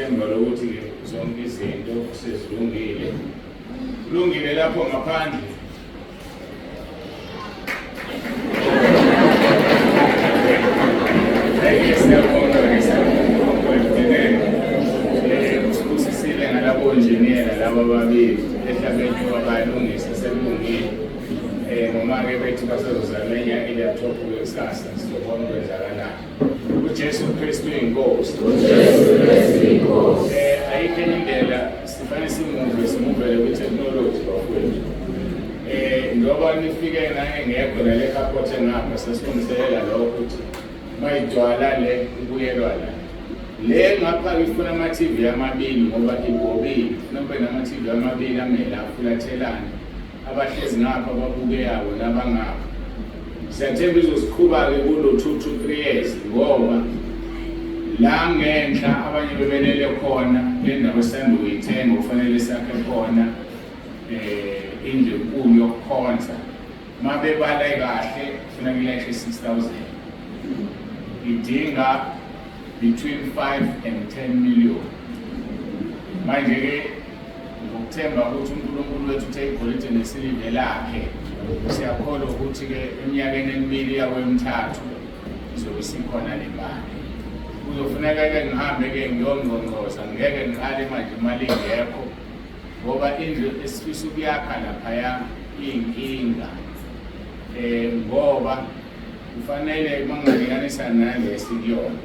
Sinethemba lokuthi-ke zonke izinto sezilungile. Kulungile lapho ngaphandle. Usibusisile ngalabo onjiniyela laba ababili ehlabeni wabalungisa sekulungile. Noma-ke bethi basazozama enye i-laptop kusasa sizobona kwenzakalani. UJesu Kristu inkosi. UJesu Kristu inkosi. Ayikho enye indlela sifanele simuve simuvele kwi-technology bafowethu. Njengoba nifike nangengekho nale carport engapha sesilungiselela lokho ukuthi mayigcwala le ibuyelwa la. Le ngapha ifuna ama-TV amabili ngoba igobile. Ifuna kube nama-TV amabili amele afulathelane. Abahlezi ngapha babuke yabo nabangapha. Siyathemba izosiqhuba-ke kulo 2 to 3 years ngoba la ngenhla abanye bebelele khona le ndawo esisanda ukuyithenga kufanele sakhe khona indlu enkulu yokukhonza. Uma bebala kahle kufuna kulayishe 6000, idinga between 5 and 10 million. Manje-ke ngokuthemba ukuthi uNkulunkulu wethu uthe igolide nesiliva lakhe, siyakholwa ukuthi-ke eminyakeni emibili yakwemithathu izobe isikhona le mali. Kuzofuneka-ke ngihambe-ke ngiyongqongqoza, ngeke ngiqale manje imali ingekho ngoba indlu esifisa ukuyakha laphaya iyinkinga, ngoba kufanele uma ngingalinganisa nale esikuyona,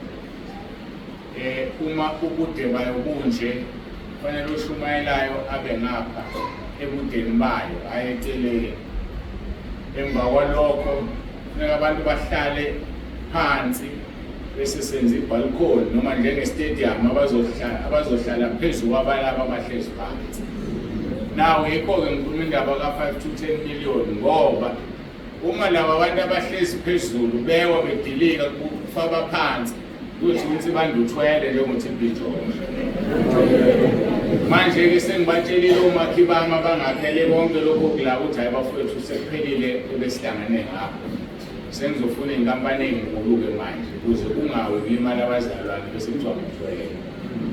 uma ubude bayo bunje kufanele oshumayelayo abe ngapha ebudeni bayo aye eceleni. Emva kwalokho kufuneka abantu bahlale phansi bese senza ibhalkhoni noma njenge-stadium abazohlala phezu kwabalaba abahlezi phansi. Nawo yikho-ke ngikhuluma indaba ka-5 to 10 million ngoba uma laba abantu abahlezi phezulu bewa bedilika kufaka phansi kuthi ukuthi banduthwele njengoTB Joshua. Manje-ke sengibatshelile omakhi bami abangakhele konke lokho kula ukuthi hhayi bafowethu sekuphelile ebesihlangane ngakho. Sengizofuna iy'nkampani ey'nkulu-ke manje ukuze kungawi kulimala abazalwane bese kuthiwa ngithwele.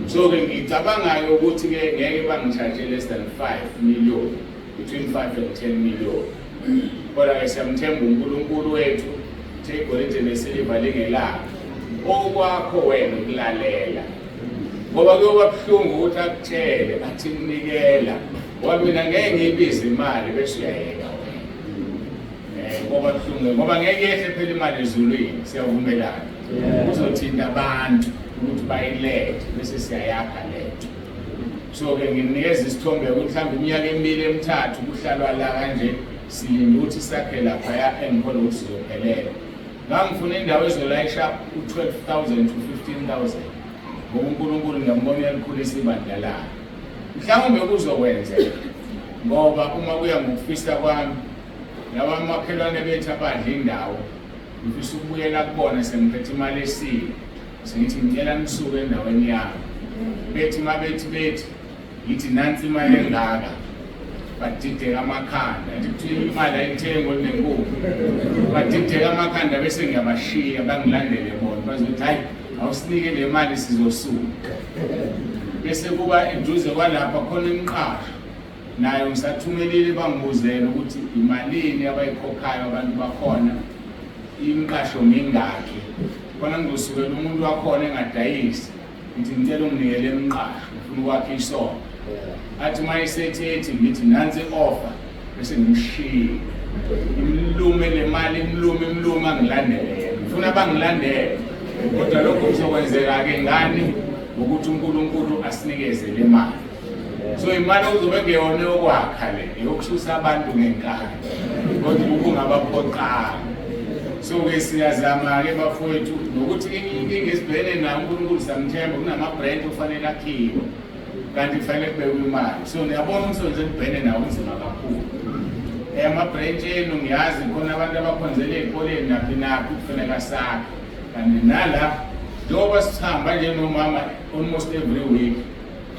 So-ke ngicabangayo ukuthi-ke ngeke bangi-charge less than 5 million, between 5 and 10 million. Kodwa-ke siyamthemba uNkulunkulu wethu, uthe igolide nesiliva lingelakhe. Okwakho wena ukulalela. Ngoba kuyoba buhlungu ukuthi akutshele athi nikela. Ngoba mina ngeke ngiyibize imali bese uyayeka wena. Ngoba buhlungu ngoba ngeke yehle phela imali ezulwini, siyavumelana. Kuzothinta abantu ukuthi bayilethe bese siyayakha letho. So-ke nginikeza isithombe ukuthi mhlawumbe iminyaka emibili emithathu kuhlalwa la kanje, silinde ukuthi sakhe laphaya engikholwa ukuthi sizophelela. Ngangifuna indawo ezolayisha u-12,000 to 15,000 ngoba uNkulunkulu ngiyambona uyalikhulisa ibandla lakhe. Mhlawumbe kuzokwenzeka ngoba uma kuya ngokufisa kwami laba amakhelwane bethu abadla indawo ngifisa ukubuyela kubona sengiphethe imali esile, sengithi ngicela nisuke endaweni yami. Bethi uma bethi bethi ngithi nansi imali engaka, badideka amakhanda, ngithi kuthiwa imali ayithengwa nenkukhu, badideka amakhanda bese ngiyabashiya bangilandele bona, bazothi hayi awusinike le mali sizosuka. Bese kuba eduze kwalapha khona imiqasho nayo ngisathumelile bangibuzela ukuthi imalini abayikhokhayo abantu bakhona, imiqasho mingakhi, khona ngizosukela umuntu wakhona engadayisi ngithi ngicela unginikele imiqasho ngifuna ukwakha isonto. Athi uma esethi ethi ngithi nansi i-offer bese ngimshiye imlume le mali, imlume imlume angilandele yena, ngifuna bangilandele. Kodwa lokho kuzokwenzeka-ke ngani? Ngokuthi uNkulunkulu asinikeze le mali. So imali okuzobe kuyona yokwakha le, eyokususa abantu ngenkani, kodwa ukungabaphoqanga. So-ke siyazama-ke bafowethu nokuthi inkinga esibhekene nayo uNkulunkulu samthemba, kunama-brand okufanele akhiwe kanti kufanele kubekwe imali. So niyabona umsebenzi enibhekene nawo unzima kakhulu. Ama-branch enu ngiyazi khona abantu abakhonzele ey'koleni naphi naphi kufuneka sakhe, kanti nala njengoba sihamba nje nomama almost every week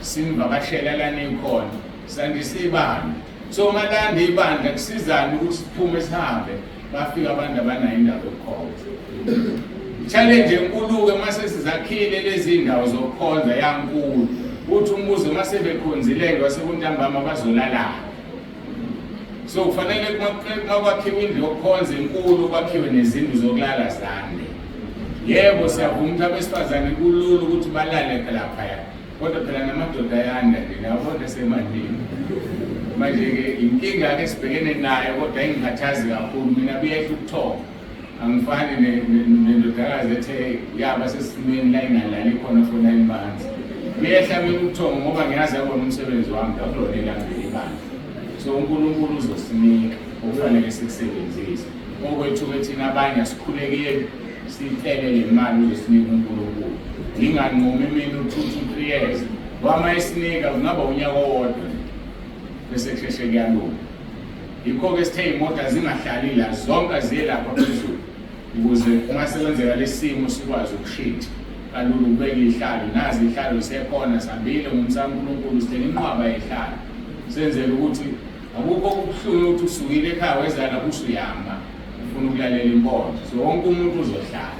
sinivakashela la nikhona, sandisa ibandla. So uma landa ibandla kusizani ukuthi siphume sihambe, bafika abantu abanayo indawo yokukhonza. Challenge enkulu-ke uma sesizakhile lezi ndawo zokukhonza yankulu uthi umbuzo uma sebekhonzile-ke wasekuntambama bazolalaphi. So kufanele uma kwakhiwa indlu yokukhonza enkulu kwakhiwe nezindlu zokulala zande. Yebo, siyavuma ukuthi abesifazane kulula ukuthi balale laphaya, kodwa phela namadoda ayanda nje, niyabona semadini. Manje-ke inkinga-ke esibhekene nayo, kodwa ingikhathazi kakhulu mina, buyehla ubuthongo. Angifani nendodakazi ethe yaba sesimeni la ingalali khona for 9 months. Kuyehla mina ubuthongo ngoba ngiyazi yabona umsebenzi wami akulona elambili ibandla. So uNkulunkulu uzosinika okufanele sikusebenzise. Okwethu-ke thina abanye asikhulekeni sicele le mali uzosinika uNkulunkulu. Nginganqumi mina u-2 to 3 years. Wama esinika kungaba unyaka owodwa bese kusheshe kuyalunga. Yikho-ke sithe iy'moto azingahlali la, zonke aziye lapha phezulu ukuze uma sekwenzeka lesi simo sikwazi ukushintsha kalula ukubeka iy'hlalo. Nazi iy'hlalo zisekhona, sihambile ngomsa kaNkulunkulu sithenge inqwaba yey'hlalo. Senzele ukuthi akukho okubuhlungu ukuthi usukile ekhaya weza lapho usuyama ufuna ukulalela inkonzo. So wonke umuntu uzohlala.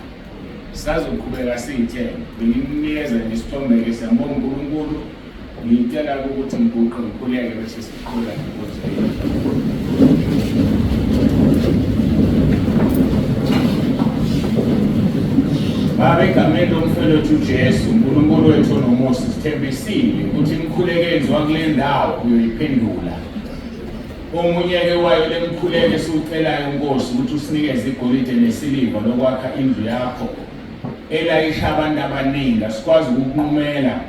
Sisazoqhubeka siyithenge. Benginikeza nje isithombe-ke, siyambonga uNkulunkulu. Ngicela ukuthi ngiguqe ngikhuleke bese siqhubeka nenkonzo yethu. Baba, egameni lomfelo wethu uJesu, uNkulunkulu wethu onomusa, sithembisile ukuthi imikhuleko eyenziwa kule ndawo uyoyiphendula. Omunye-ke wayo le mikhuleko esiwucelayo Nkosi ukuthi usinikeze igolide nesiliva lokwakha indlu yakho elayisha abantu abaningi, asikwazi ukukunqumela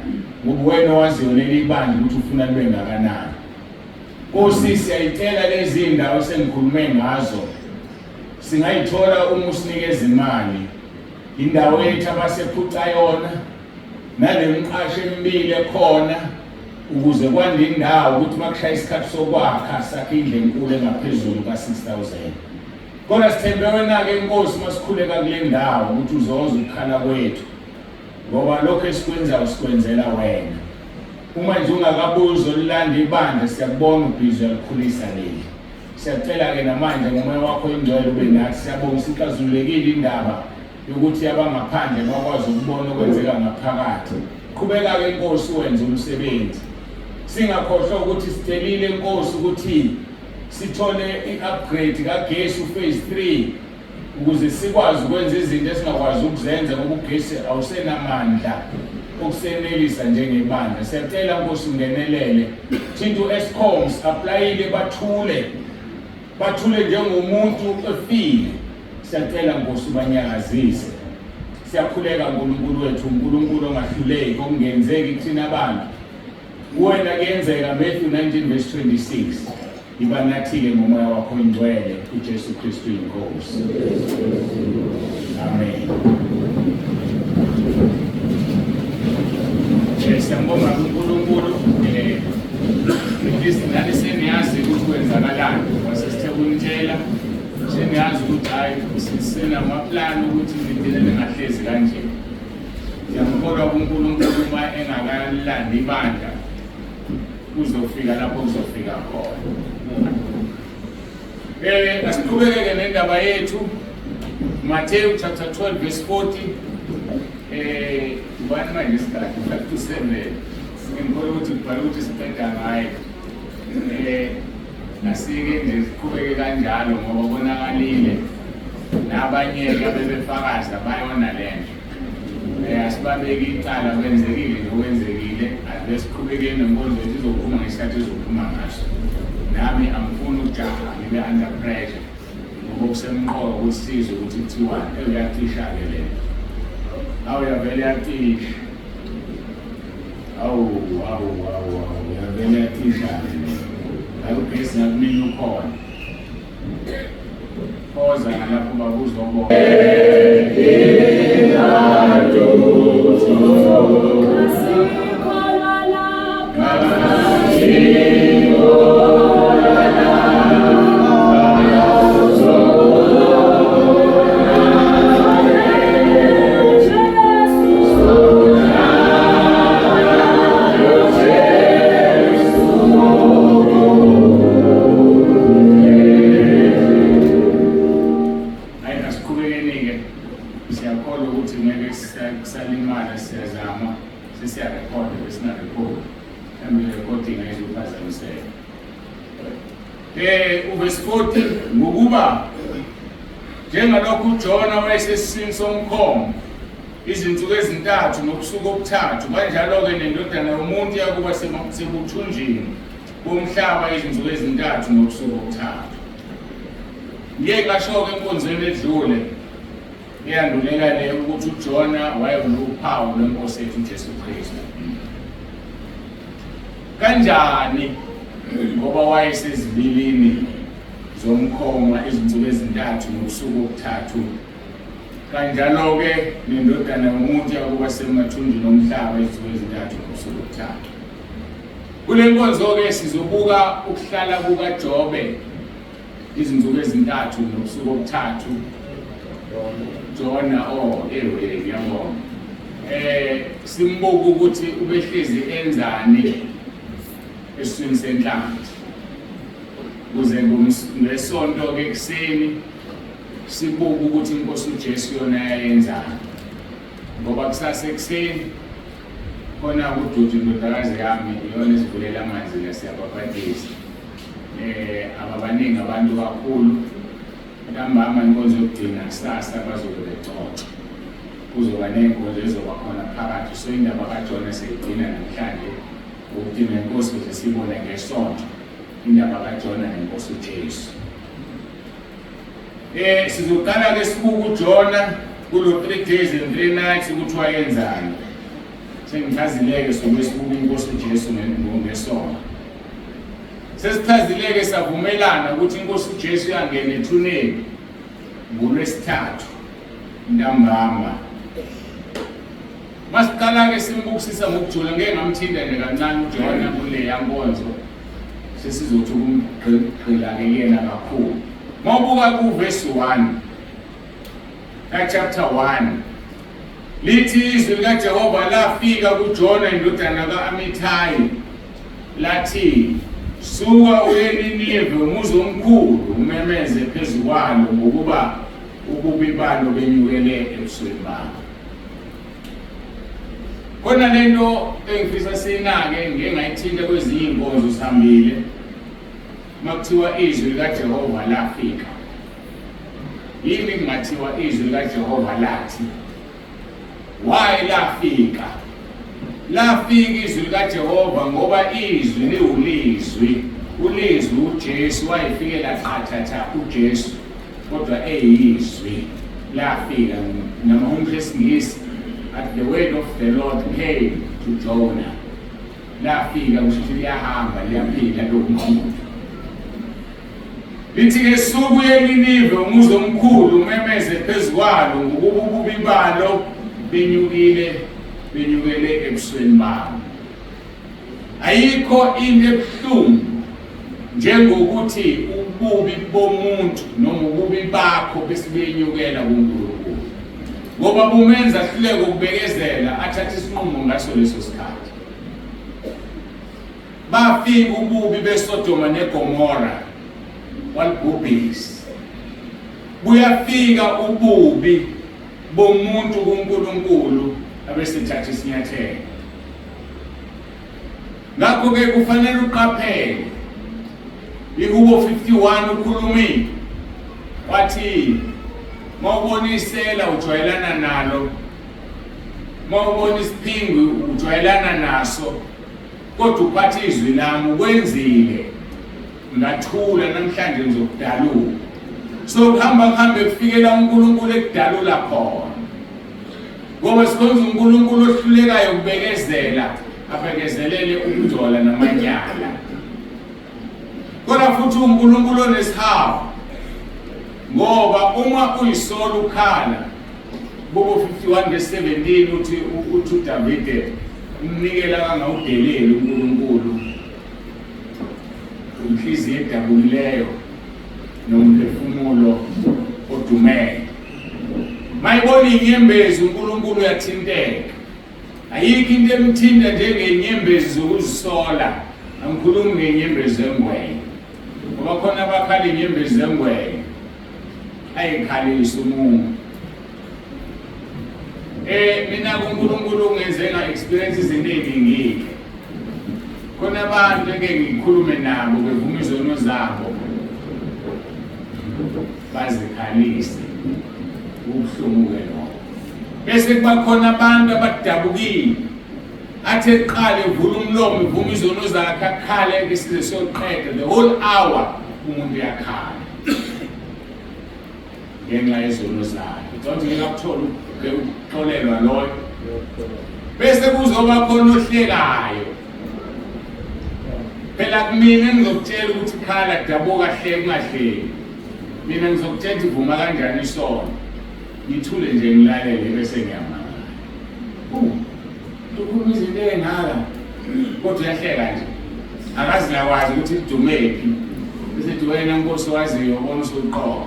ngoba wena owaziyo leli bandla ukuthi ufuna libe ngakanani. Nkosi, siyayicela lezi ndawo esengikhulume ngazo singayithola uma usinikeza imali. Indawo yethu abasephuca yona nale miqasho emibili ekhona ukuze kwande indawo ukuthi makushaya isikhathi sokwakha sakhe indlu enkulu engaphezulu ka-6000. Kodwa sithembe wena-ke Nkosi masikhuleka kule ndawo ukuthi uzozwa ukukhala kwethu, ngoba lokho esikwenzayo sikwenzela wena. Uma nje ungakabuyi uzolilanda ibandla, siyakubonga ubhizi uyalikhulisa leli. Siyacela-ke namanje ngomoya wakho ingcwele ube nathi. Siyabonga isixazululekile indaba yokuthi abangaphandle bakwazi ukubona okwenzeka ngaphakathi. Qhubeka-ke Nkosi wenze umsebenzi. Singakhohlwa ukuthi sicelile Nkosi ukuthi sithole i-upgrade kagesi u-phase 3 ukuze sikwazi ukwenza izinto esingakwazi ukuzenza ngoba ugesi awusenamandla okusenelisa njengebandla. Siyacela Nkosi ungenelele. Thinta u-Eskom, si-aplayile bathule. Bathule njengomuntu efile. Siyacela Nkosi ubanyakazise. Siyakhuleka uNkulunkulu wethu, uNkulunkulu ongahluleki, okungenzeki kuthina abantu. Kuwena kuyenzeka. Matthew 19 verse 26. Iba nathi-ke ngomoya wakho ingcwele, uJesu Kristu inkosi. Amen. Siyambonga kuNkulunkulu, at least nani seniyazi ukuthi kwenzakalani, wasesithe kunitshela seniyazi ukuthi hhayi sinamaplani ukuthi nigcine ningahlezi kanje. Ngiyamkholwa kuNkulunkulu uma engakalandi ibandla kuzofika lapho kuzofika khona. Asiqhubekeke nendaba yethu. Matthew chapter 12 verse 40. Ubani manje isikhathi? 5 to 7. Ngikholwa ukuthi kubhala ukuthi siqeda ngaye. Nasike nje siqhubeke kanjalo ngoba konakalile. Nabanye-ke abebefakaza bayona lento. Asibabeki icala, kwenzekile nje okwenzekile. Ake siqhubekeni nenkonzo yethu, izophuma ngesikhathi izophuma ngaso. Nami angifuni ukujaha ngibe under pressure ngoba kusemqoka ukuthi sizwe ukuthi kuthiwani. Uyacisha-ke le nto. Awu, yavele yacisha. Awu, awu, awu, awu, yavele yacisha-ke le. Hayi, ugesi ngakumina ukhona. Phoza ngalapho babuzobona. Hayi, asiqhubekeni-ke. Siyazama, sesiyarekhoda, besingarekhodi. Mhlawumbe i-recording ayizuphazamiseka. Uvesi 40, ngokuba njengalokhu uJona wayesesiswini somkhomo izinsuku ezintathu nobusuku obuthathu, kanjalo-ke nendodana yomuntu iyakuba sebuthunjini bomhlaba izinsuku ezintathu nobusuku obuthathu. Ngiye ngasho-ke enkonzweni edlule eyandulela le ukuthi uJona wayewuphawu lwenkosi yethu uJesu Kristu. Kanjani? Ngoba wayesezibilini zomkhoma izinsuku ezintathu nobusuku obuthathu. Kanjalo-ke nendodana yomuntu yakuba semathunjini omhlaba izinsuku ezintathu nobusuku obuthathu. Kule nkonzo-ke sizobuka ukuhlala kukaJobe izinsuku ezintathu nobusuku obuthathu. Jona, oh, ewe, ngiyabonga. Simbuka ukuthi ubehlezi enzani esiswini senhlanzi. Kuze ngesonto-ke ekuseni sibuke ukuthi inkosi uJesu yona yayenzani. Ngoba kusasa ekuseni khona kududu indodakazi yami iyona esivulela amanzi la, siyabhabhadisa. Ababaningi abantu kakhulu. Ntambama inkonzo yokugcina, kusasa bazobe bexoxa. Kuzoba ney'nkonzo ezoba khona phakathi. So indaba kaJona siyigcina namhlanje ukuthi nenkosi ukuze sibone ngesonto indaba kaJona nenkosi uJesu. Sizoqala ke sibuka uJona kulo 3 days and 3 nights ukuthi wayenzani. Sengichazile-ke sobe sibuka inkosi uJesu ngesonto. Sesichazile-ke savumelana ukuthi inkosi uJesu yangena ethuneni ngolwesithathu ntambama. Masiqala-ke simbukisisa ngokujula, ngeke ngamthinta nje kancane uJona kuleya nkonzo, sesizothi ukumgqila-ke kuyena kakhulu. Mawubuka kuvesi 1 ka-chapter 1, lithi izwi likaJehova lafika kuJona indodana ka-Amithayi, lathi, suka uye eNinive, umuzi omkhulu, umemeze phezu kwalo, ngokuba ububi balo benyukele ebusweni bami. Khona lento engifisa siyinake, ngike ngayithinta kwezinye iy'nkonzo sihambile, uma kuthiwa izwi likaJehova lafika. Yini kungathiwa izwi likaJehova lathi? Why lafika? Lafika izwi likaJehova ngoba izwi liwulizwi. Ulizwi uJesu wayefikela qathatha uJesu, kodwa eyizwi lafika. Namahumusho esiNgisi at the word of the Lord came to Jonah. Lafika kusho ukuthi liyahamba, liyaphila lomuntu. Lithi-ke suku yeNinive, umuzi omkhulu, umemeze phezu kwalo, ngokuba ububi balo benyukile, benyukele ebusweni bami. Ayikho into ebuhlungu njengokuthi ububi bomuntu noma ububi bakho bese buyenyukela kuNkulunkulu, ngoba bumenza ahluleke ukubekezela, athathe isinqumo ngaso leso sikhathi. Bafika ububi beSodoma neGomora, walibhubhisa. Buyafika ububi bomuntu kuNkulunkulu abesethatha isinyathelo. Ngakho-ke kufanele uqaphele. Ihubo 51 ukhulumile wathi mawubona isela ujwayelana nalo, mawubona isiphingi ujwayelana naso, kodwa uphatha izwi lami ukwenzile ngathula, namhlanje ngizokudalula. So kuhamba kuhambe kufikela uNkulunkulu ekudalula khona, ngoba sikhonza uNkulunkulu ohlulekayo ukubekezela, abekezelele ukungcola namanyala. Kodwa futhi uNkulunkulu onesihawu, ngoba uma uyisola ukhala kubo 51 verse 17 uthi uDavide umnikela kangawudeleli uNkulunkulu inhliziyo edabukileyo nomphefumulo odumele. Mayibona inyembezi uNkulunkulu uyathinteka. Ayikho into emthinta njengenyembezi zokuzisola. Angikhulumi ngenyembezi zengwenya, ngoba khona abakhala inyembezi zengwenya ayikhalisa umuntu. Mina kuNkulunkulu ungenze nga experience izinto eziningi. Khona abantu eke ngikhulume nabo bevuma izono zabo bazikhalise. Kubuhlungu ke lokho. Bese kuba khona abantu abadabukile athi eqale evula umlomo evuma izono zakhe akhale ke size siyoqeda the whole hour umuntu uyakhala ngenxa yezono zakhe. Ucabanga ukuthi ngeke akuthole ukuxolelwa loyo? Bese kuzoba khona ohlekayo. Phela kumina ngizokutshela ukuthi khala dabuka hleka ungahleki. Mina ngizokutshela ukuthi vuma kanjani isono. Ngithule nje ngilalele bese ngiyamangala. Ukhuluma izinto ey'ngaka kodwa uyahleka nje. Akazi nakwazi ukuthi lidumephi. Bese ethi wena Nkosi waziyo ubona usuqoqa.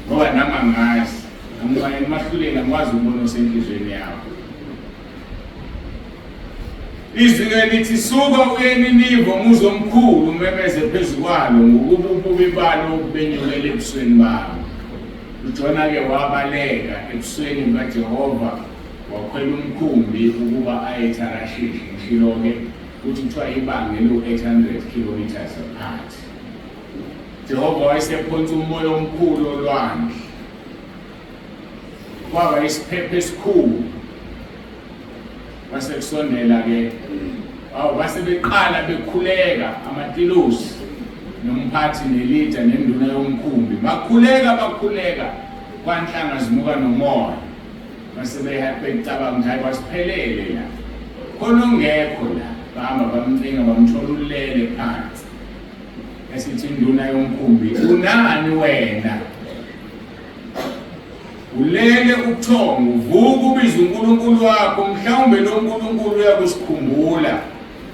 Ngoba nami angazi. Angibane emahluleni angikwazi ukubona osenhlizweni yakho. Izwi-ke lithi suka uye eNiniva umuzi omkhulu umemeze phezu kwalo ngokuba ububi balo benyukele ebusweni bami. UJona-ke wabaleka ebusweni bukaJehova wakhwela umkhumbi ukuba aye eTharashishi. Ngishilo-ke ukuthi kuthiwa ibanga eliwu-800 kilometers apart. Jehova wayesephonsa umoya omkhulu olwandle. Kwaba isiphepho esikhulu. Kwase kusondela ke awu base beqala bekhuleka amatilosi nomphathi nelida nenduna yomkhumbi bakhuleka bakhuleka kwanhlanga zimuka nomoya base becabanga ukuthi hayi kwasiphelele la khona ongekho la bahamba bamcinga bamthola ulele phansi esithi induna yomkhumbi unani wena Ulele ubuthongo, uvuka ubize uNkulunkulu wakho, mhlawumbe lo Nkulunkulu uyakusikhumbula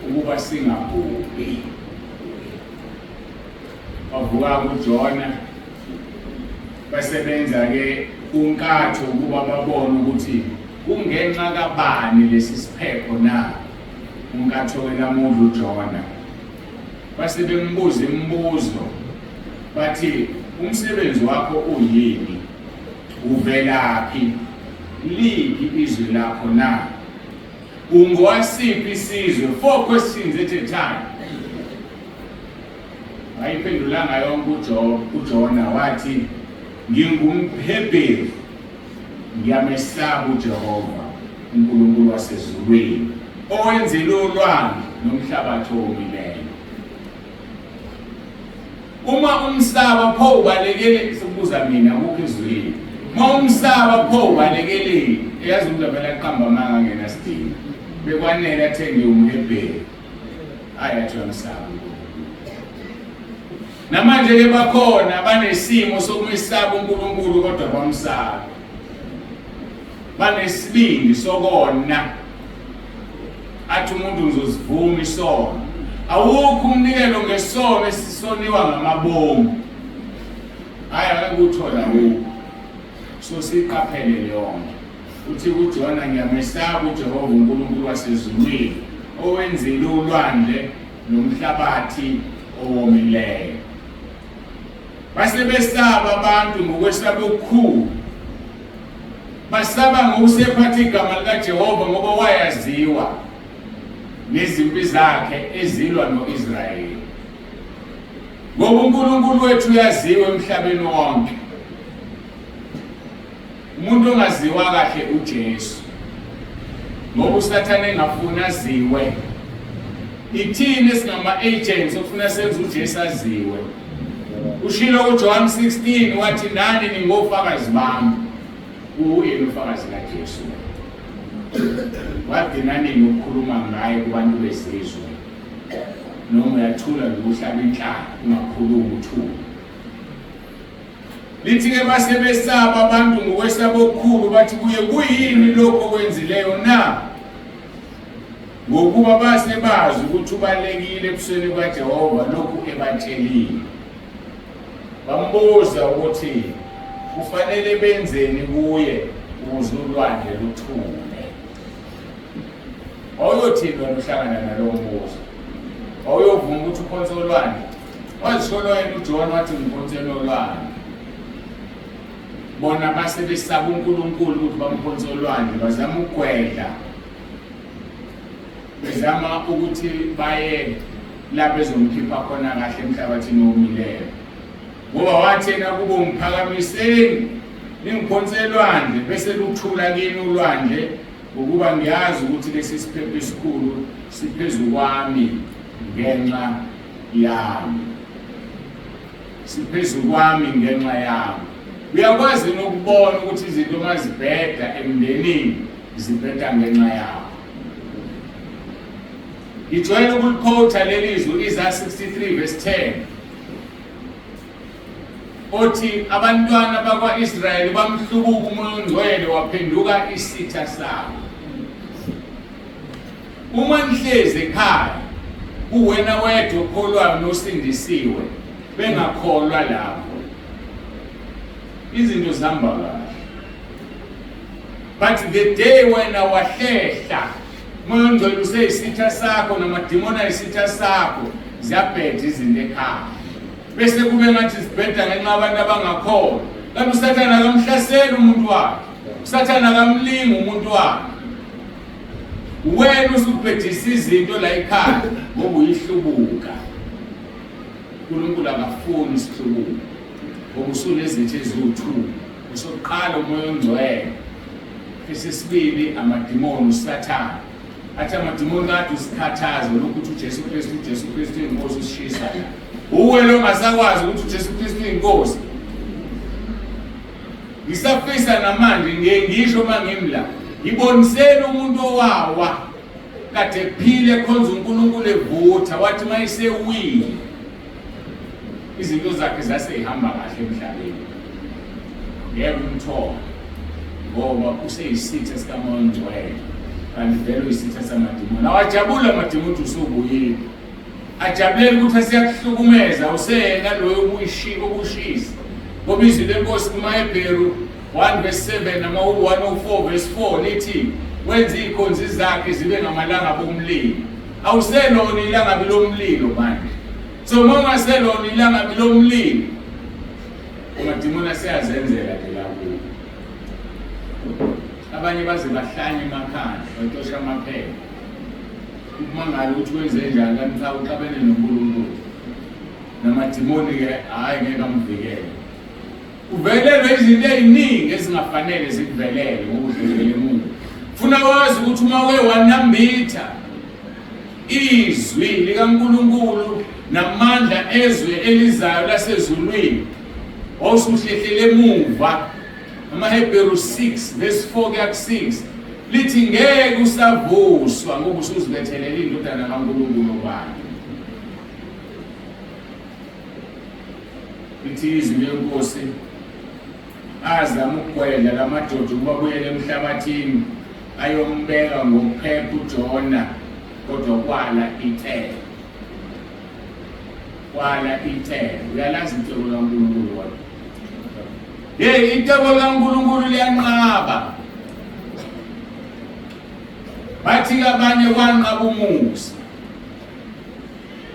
ukuba singabhubhi. Wavuka kuJona, basebenza-ke unkatho ukuba babone ukuthi kungenxa kabani lesi siphepho na. Unkatho-ke lamudla uJona. Base bembuza imibuzo bathi umsebenzi wakho uyini? Uvelaphi? Liphi izwi lakho na? Ungowasiphi isizwe? Four questions at a time. Wayiphendulanga yonke uJona wathi ngingumHebheru ngiyamesaba uJehova uNkulunkulu wasezulwini owenzile ulwandle nomhlabathi owomileyo. Uma umsaba pho ubalekele sikubuza mina akukho ezwini. Uma umsaba pho ubalekele eyazi umuntu avele aqamba amanga angena sidingo. Bekwanele athenge umHebheru. Hayi athi uyamsaba. Namanje ke bakhona banesimo sokumesaba uNkulunkulu kodwa bamsaba. Banesibindi sokona. Athi umuntu ngizosivuma isono. Awukho umnikelo ngesono esisoniwa ngamabomu. Hayi akekho uthola awukho. So siqaphele leyo nto. Uthi kuJona ngiyamesaba uJehova uNkulunkulu wasezulwini owenzile ulwandle nomhlabathi owomileyo. Base besaba abantu ngokwesaba okukhulu. Basaba ngokusephatha igama likaJehova ngoba wayaziwa nezimpi zakhe ezilwa no-Israyeli. Ngoba uNkulunkulu wethu uyaziwa emhlabeni wonke. Umuntu ongaziwa kahle uJesu. Ngoba uSathane engafuni aziwe. Ithini esingama agents okufuna senze uJesu aziwe. Ushilo kuJohn 16 wathi nani ningofakazi bami. Uyena ufakazi kaJesu. Wagcina nini ukukhuluma ngaye kubantu bezizwe? Noma uyathula nje uhlaba inhlaka ungakhulumi uthule. Lithi-ke base besaba abantu ngokwesaba okukhulu bathi kuye kuyini lokhu okwenzileyo na? Ngokuba base bazi ukuthi ubalekile ebusweni bukaJehova lokhu ebatshelile. Bambuza ukuthi kufanele benzeni kuye ukuze ulwandle luthule. Wawuyothini wena uhlangana nalowo mbuzo? Wawuyovuma ukuthi uphonse olwandle? Wazisholo yena uJohn wathi ngiphonseni olwandle. Bona base besaba uNkulunkulu ukuthi bamphonse olwandle, bazama ukugwedla, bezama ukuthi baye la bezomkhipha khona kahle emhlabathini owomileyo. Ngoba wathi yena kubo, ngiphakamiseni ningiphonse elwandle, bese luthula kini ulwandle, ngokuba ngiyazi ukuthi lesi siphepho esikhulu siphezu kwami ngenxa yami. Siphezu kwami ngenxa yami. Uyakwazi nokubona ukuthi izinto uma zibheda emndenini zibheda ngenxa yakho. Ngijwayele ukulikhotha leli zwi, Isaya 63 verse 10, othi abantwana bakwa-Israyeli bamhlubuka uMoya oNgcwele waphenduka isitha sabo. Uma nihlezi ekhaya kuwena wedwa okholwayo nosindisiwe, bengakholwa lapho, izinto zihamba kahle. But the day wena wahlehla, uMoya oNgcwele useyisitha sakho namadimoni ayisitha sakho, ziyabheda izinto ekhaya. Bese kube ngathi zibheda ngenxa abantu abangakholwa. Kanti uSathane akamhlaseli umuntu wakhe, uSathane akamlingi umuntu wakhe. Wena usubhedisa izinto la ekhaya ngoba uyihlubuka. uNkulunkulu akafuni isihlubuko ngoba usunezitha eziwu-two. Esokuqala uMoya oNgcwele, esesibili amadimoni, uSathane. Athi amadimoni kade usikhathaza lokhu ukuthi uJesu Kristu, uJesu Kristu uyinkosi, usishisa la. Uwe lo ongasakwazi ukuthi uJesu Kristu uyinkosi. Ngisafisa namanje ngiye ngisho uma ngimla, ngiboniseni umuntu owawa kade ephile ekhonza uNkulunkulu evutha, wathi uma esewile izinto zakhe zaseyihamba kahle emhlabeni. Ngeke umthole ngoba useyisitha sikaMoya oNgcwele, kanti vele uyisitha samadimoni. Awajabule amadimoni ukuthi usubuyile, ajabulela ukuthi asiyakuhlukumeza, useyena loyo obushisa. Ngoba izwi lenkosi kumaHebheru 1 verse 7 noma 104 verse 4 lithi wenza iy'khonzi zakhe zibe ngamalangabi omlilo. Awuselona ilangabi lomlilo manje. So uma ungaselona ilangabi lomlilo, amadimoni aseyazenzela nje la kuwo. Abanye baze bahlanye emakhanda, batosha amaphepha. Ukumangala ukuthi wenze njani kanti cha uxabene noNkulunkulu. Namadimoni-ke hhayi ngeke amvikele. Uvelelwe izinto eziningi ezingafanele zikuvelele ngoba udlulele emuva. Funa wazi ukuthi uma uke wanambitha izwi likaNkulunkulu namandla ezwe elizayo lasezulwini, wawusuhlehlele emuva. AmaHebheru 6 verse 4 kuya ku-6 lithi ngeke usavuswa ngoba usuzibethelele indodana kaNkulunkulu obani. Lithi izwi lenkosi, azama ukugwedla la madoda ukuba abuyele emhlabathini ayombeka ngokuphepha uJona, kodwa kwala icebo, kwala icebo. Uyalazi icebo likaNkulunkulu kodwa? Hey, icebo likaNkulunkulu liyanqaba. Bathi abanye kwanqaba umusa.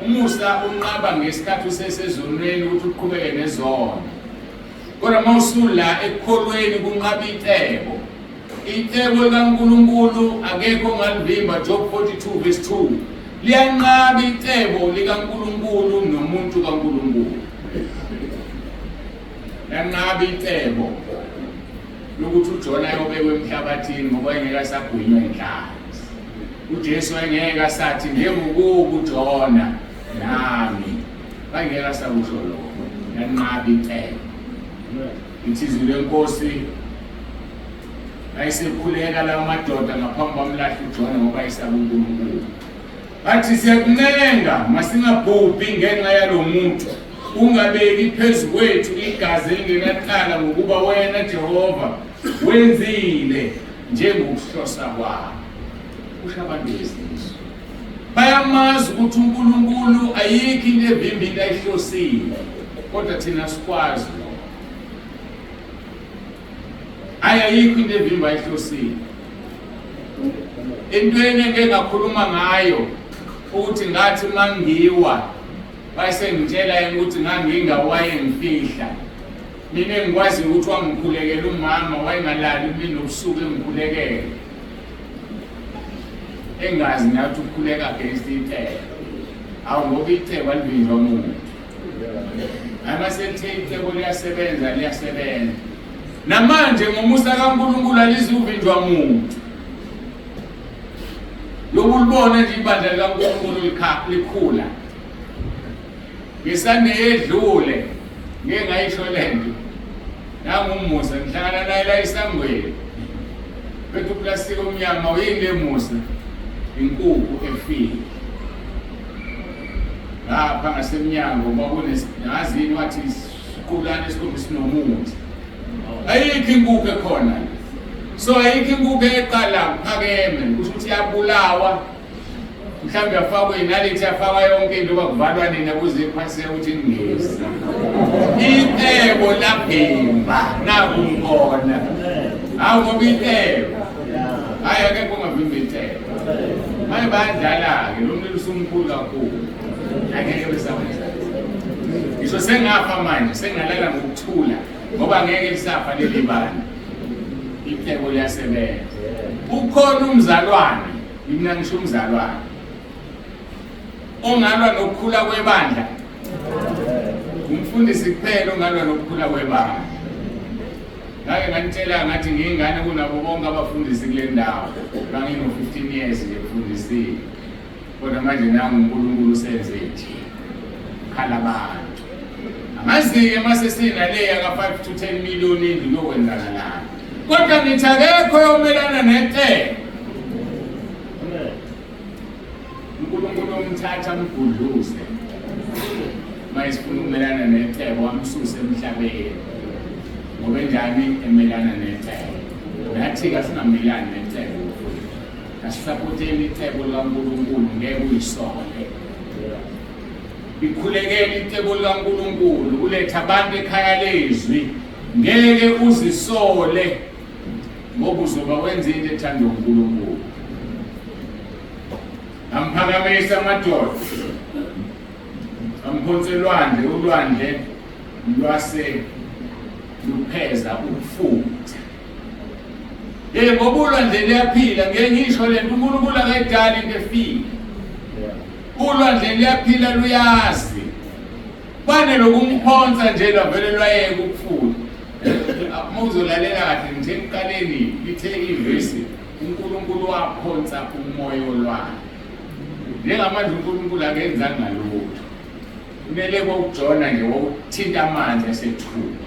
Umusa unqaba ngesikhathi usesezonweni ukuthi uqhubeke nezono. Kodwa uma usula ekukholweni kunqaba icebo. Icebo likaNkulunkulu akekho ongalivimba, Job 42 verse 2. Liyanqaba icebo likaNkulunkulu nomuntu kaNkulunkulu. Liyanqaba icebo lokuthi uJona ayobekwa emhlabathini ngoba engeke asagwinywa inhlanzi. UJesu wayengeke asathi njengokuba uJona nami, wayengeke asakusho lokho. Yanqaba icebo. Ithi izwi lenkosi ayisekhuleka lawo madoda ngaphambi kwamlahla uJona ngoba ayesaba uNkulunkulu. Bathi siyakuncenga masingabhubhi ngenxa yalo muntu, ungabeki phezu kwethu igazi elingenacala, ngokuba wena Jehova wenzile njengokuhlosa kwakho. Kusho abantu bezizwe bayamazi ukuthi uNkulunkulu ayikho into evimba into ayihlosile, kodwa thina sikwazi lokho. Hayi, ayikho into evimba ayihlosile. Entweni engeke ngakhuluma ngayo ukuthi ngathi mangiwa bayesengitshela yena ukuthi ngangingawaye ngifihla. Mina engikwaziyo ukuthi wangikhulekela umama, wayengalali imini nobusuku engikhulekela, engazi nathi ukukhuleka against icebo. Awu, ngoba icebo alivinjwa muntu. Hayi, maselithe icebo liyasebenza, liyasebenza. Namanje ngomusa kaNkulunkulu alizuvinjwa muntu. Lobu libona nje ibandla likaNkulunkulu likhula. Ngesande yedlule ngeke ngayisho lento. Nangumusa ngihlangana naye la esangweni. Phethe uplastiki omnyama, uyini le Musa? Inkukhu efile. Ngapha ngasemnyango kwakunezini, wathi isiqulane esikhombisa sinomuthi. Ayikho inkukhu ekhona. So ayikho inkukhu eqala kuphakeme, kusho ukuthi iyabulawa. Mhlawumbe yafakwa inalithi, yafakwa yonke into, bakuvalwa nina kuze iphaseke ukuthi ningezi. Icebo labhimba naku ngikhona. Hawu, ngoba icebo. Hayi, akekho ongavimba icebo. Manje bayadlala-ke, lo mlilo usumkhulu kakhulu. Angeke besawenza. Ngisho sengafa manje, sengalala ngokuthula ngoba ngeke lisafa leli bandla. Icebo liyasebenza. Ukhona umzalwane, mina ngisho umzalwane ongalwa nokukhula kwebandla, umfundisi kuphela ongalwa nokukhula kwebandla. Ngake nganitshela ngathi ngiyingane kunabo bonke abafundisi kule ndawo, ngangino-15 years nje kufundisile, kodwa manje nangu uNkulunkulu usenze nje khala abantu. Angazi-ke mase sinaleya ka-5 to 10 million indlu kuyokwenzakalani, kodwa ngithi akekho yomelana necebo. uNkulunkulu umthatha amgudluze mayesifuna ukumelana necebo, amsuse emhlabeni, ngoba enjani emelana necebo. Nathi-ke asingamelani necebo, asisapoteni icebo likaNkulunkulu. Ngeke uyisole, ikhulekele icebo likaNkulunkulu, uletha abantu ekhaya lezwi, ngeke uzisole ngoba uzoba wenza into ethandwa uNkulunkulu. Amphakamisa amadoda, amphonse elwandle, ulwandle lwase lupheza ukufutha. Hey, ngoba ulwandle liyaphila, ngeke ngisho lento, uNkulunkulu akayidali into efile. Ulwandle liyaphila, luyazi. Kwane lokumphonsa nje lwavele lwayeka ukufutha. Uma uzolalela kahle nje ekuqaleni lithe ivesi, uNkulunkulu waphonsa umoya olwandle. Njengamanje uNkulunkulu akenzanga lutho. Kumele kokujona nje wokuthinta amanzi asethuka.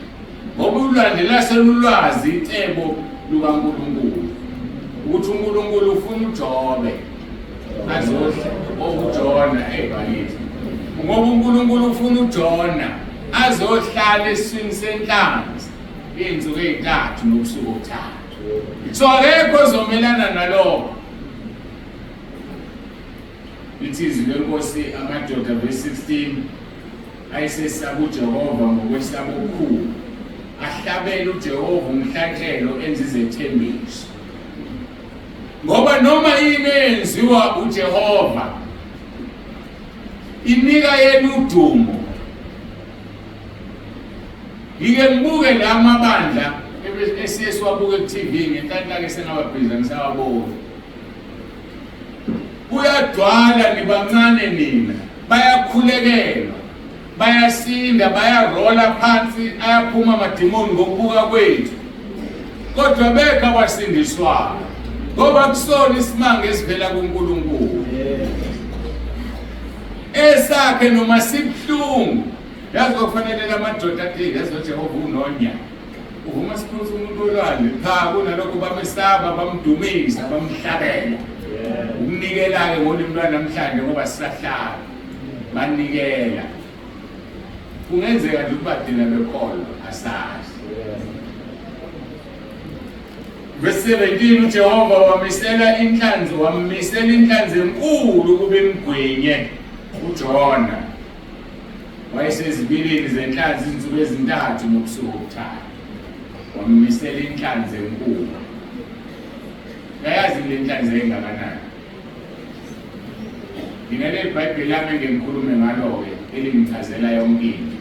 Ngoba ulwandle laselulwazi icebo lukaNkulunkulu. Ukuthi uNkulunkulu ufuna uJobe azodla okujona ebakithi. Ngoba uNkulunkulu ufuna uJona azohlala esiswini senhlanzi iy'nsuku ey'ntathu nobusuku obuthathu. So akekho ozomelana nalokho. Lithi izwi lenkosi, amadoda, verse 16, ayesesaba uJehova ngokwesaba okukhulu, ahlabela uJehova umhlatshelo, enza izethembiso. Ngoba noma yini eyenziwa uJehova inika yena udumo. Ngike ngibuke la mabandla esiye siwabuke ku-TV, ngenhlanhla-ke sengababhiza ngisawaboni. Kuyadwala, nibancane nina, bayakhulekelwa, bayasinda, bayarola phansi, ayaphuma amadimoni ngokubuka kwethu, kodwa bekho abasindiswayo, ngoba kusona isimanga esivela kuNkulunkulu esakhe noma sibuhlungu. Yazi kwakufanele lamadoda athi, yazi uJehova unonya, uvuma siphuthe umuntu olwandle. Cha, kunalokho bamesaba, bamdumisa, bamhlabela. Ukunikela-ke ngolimi lwanamhlanje, ngoba sisahlala banikela, kungenzeka nje ukuba thina bekholwa asazi. Verse 17, uJehova wamisela inhlanzi, wammisela inhlanzi enkulu ukuba imgwinye uJona. Wayesezibilini zenhlanzi izinsuku ezintathu nobusuku obuthathu. Wammisela inhlanzi enkulu. Uyayazi le nhlanzi engakanani? Mina leli Bhayibheli lami engikhulume ngalo-ke elingichazela yonke into.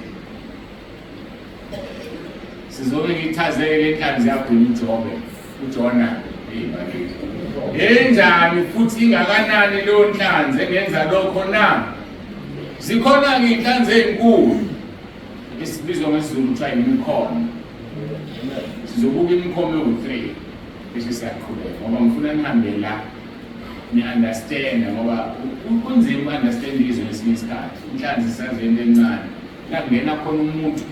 Ngizobe ngichazeke le nhlanzi yagwinya uJobe, uJona. Hey bakithi. Enjani futhi ingakanani leyo nhlanzi engenza lokho na? Zikhona-ke iy'nhlanzi ey'nkulu esibizwa ngesiZulu kuthiwa imikhomo. Sizobuka imikhomo ewu-3 bese siyaqhubeka ngoba ngifuna nihambe la ni-understand ngoba kunzima uku-understand izwe ngesinye isikhathi. Inhlanzi isazi into encane la kungena khona umuntu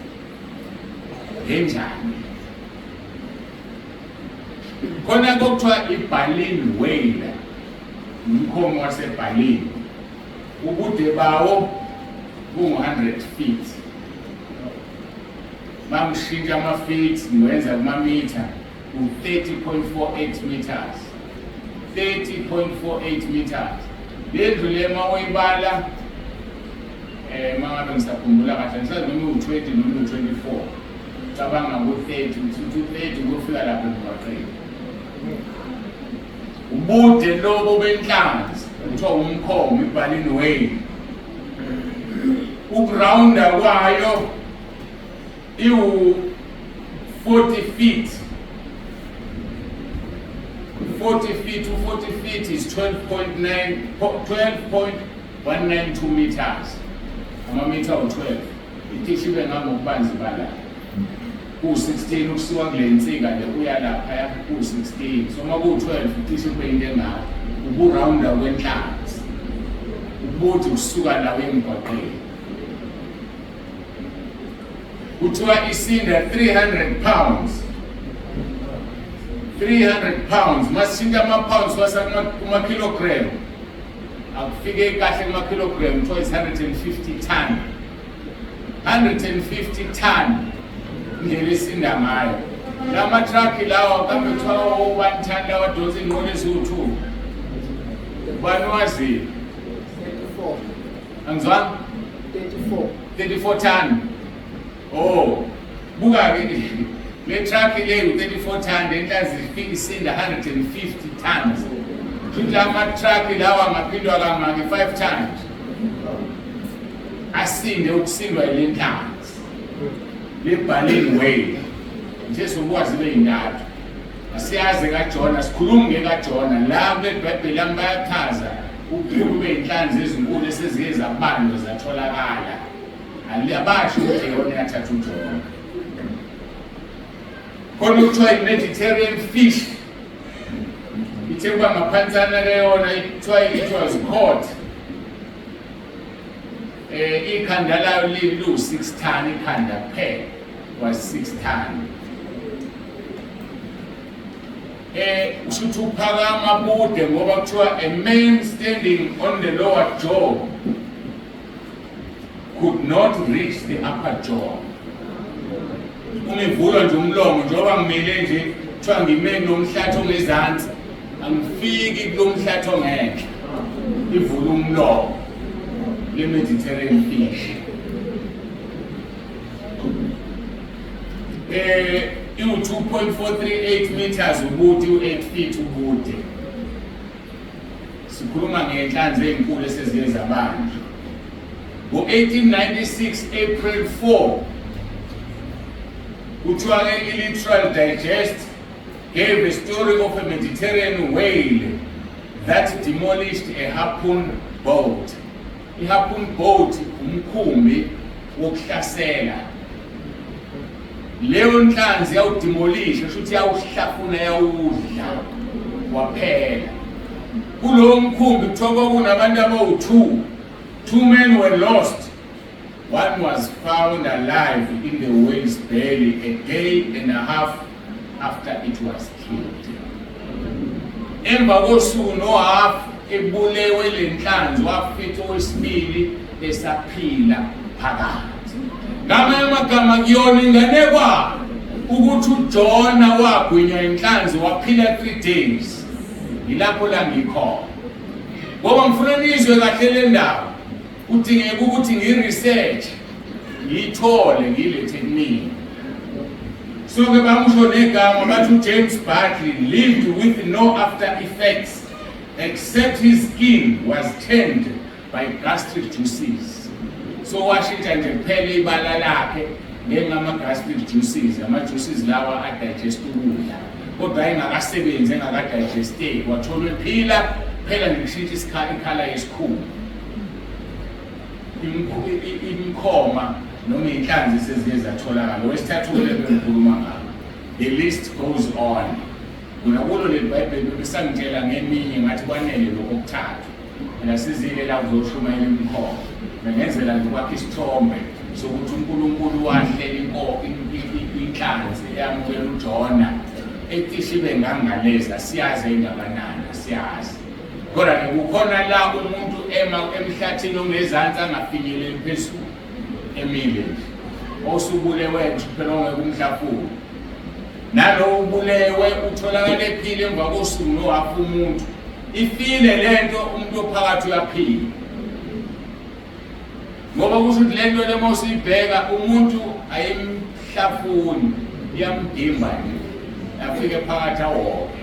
enjani. Khona kokuthiwa i-baleen whale, umkhomo waseBaleen. Ubude bawo bungu-100 feet. Bangishintsha ama-feet ngiwenza kumamitha u-30.48 meters. 30.48 meters. Le ndlu le uma uyibala uma ngabe ngisakhumbula kahle ngisazi noma uwu-20 noma uwu-24. Cabanga ku-30, uthi u-30 kuyofika lapho emgwaqeni. Ubude lobo benhlanzi kuthiwa umkhomo ibaleen whale. Ukurawunda kwayo iwu 40 feet. 40 feet, 40 feet is 12.9 12.192 meters. Amamitha u-12. Itishu ibe ngangokubanzi bala. Ku-16 ukusuka kule nsika le uya laphaya ku-16. So uma ku-12 icishe kube into engako. Ukurawunda kwenhlanzi. Ubude kusuka la uye emgwaqeni. Kuthiwa isinda 300 pounds. 300 pounds. Masishintsha ama-pounds wasa kuma-kilogram. Akufike kahle kuma-kilogram kuthiwa is 150 ton. 150 ton indlela esinda ngayo. Lama truck lawa kambe kuthiwa o-1 ton lawa adonsa iy'nqola eziwu-2. Ubani waziyo? 34. Angizwanga? 34. 34 ton. Oh, buka-ke le truck le u-34 ton, le nhlanzi ifika isinda 150 tons. Futhi ama-truck lawa angaphindwa kangaki 5 times. Asinde ukusindwa yile nhlanzi. Le baleen whale. Nje sokwazi ibe yintathu. Asiyazi kaJona, sikhuluma ngekaJona. La kule Bhayibheli lami bayachaza ubukhulu bey'nhlanzi ezinkulu esezike zabanjwa zatholakala. Abasho ukuthi iyona eyathatha uJona. Khona okuthiwa i-Mediterranean fish. Ithe kuba ngaphansana ke yona kuthiwa it was caught. Ikhanda layo liwu-6 ton, ikhanda kuphela was 6 ton. Usho ukuthi uphakama bude ngoba kuthiwa a man standing on the lower jaw could not reach the upper jaw. Uma ivulwa nje umlomo njengoba ngimile nje kuthiwa ngime nomhlathi ongezansi angifiki kulo mhlathi ongenhla. Ivula umlomo le Mediterranean fish. Iwu-2.438 meters ubude, u-8 feet ubude. Sikhuluma ngenhlanzi ey'nkulu eseziye zabanjwa. Ngo-1896 April 4 kuthiwa-ke i-Literal Digest gave a story of a Mediterranean whale that demolished a harpoon boat. I-harpoon boat umkhumbi wokuhlasela. Leyo nhlanzi yawudemolisha, kusho ukuthi yawuhlafuna yawudla waphela. Kulowo mkhumbi kuthiwa kwakunabantu abawu-2. 2 men were lost. One was found alive in the whale's belly a day and a half after it was killed. Emva kosuku nohafu ebulewe le nhlanzi wafica owesibili esaphila phakathi. Ngamanye amagama kuyona inganekwane ukuthi uJona wagwinywa inhlanzi waphila 3 days. Yilapho la ngikhona. Ngoba ngifuna nizwe kahle le ndaba. Kudingeka ukuthi ngi-research ngiyithole ngiyilethe kumina. So-ke bamusho negama bathi uJames Bartley lived with no after effects except his skin was tanned by gastric juices. So washintsha nje kuphela ibala lakhe Ngengama-gastric juices, ama-juices lawa adigest ukudla, kodwa ayengakasebenzi, engakadigesteki, watholwa ephila phela nje kushintsha ikhala yesikhumba, imikhoma noma iy'nhlanzi seziye zatholakala. Wesithathu kule bengikhuluma ngalo, the list goes on. Mina kulo leli Bhayibheli besangitshela ngeminye, ngathi kwanele lokho okuthathu. Mina sizile la kuzoshumayela imikhoma, bengenzela nje ukwakha isithombe sokuthi uNkulunkulu wahlela inhlanzi eyamukela uJona ecishe ibe ngangaleza. Siyazi engakanani, siyazi, kodwa-ke kukhona la umuntu ema emhlathini ongezansi angafinyeleli phezulu, emile nje, osubulewe nje phela, ongeke umhlafune. Nalowo ubulewe utholakala ephile emva kosuku nohafu. Umuntu ifile lento, umuntu ophakathi uyaphila, ngoba kusho ukuthi lento le mawusuyibheka umuntu ayimhlafuni, iyamdimba nje, afike phakathi awoke,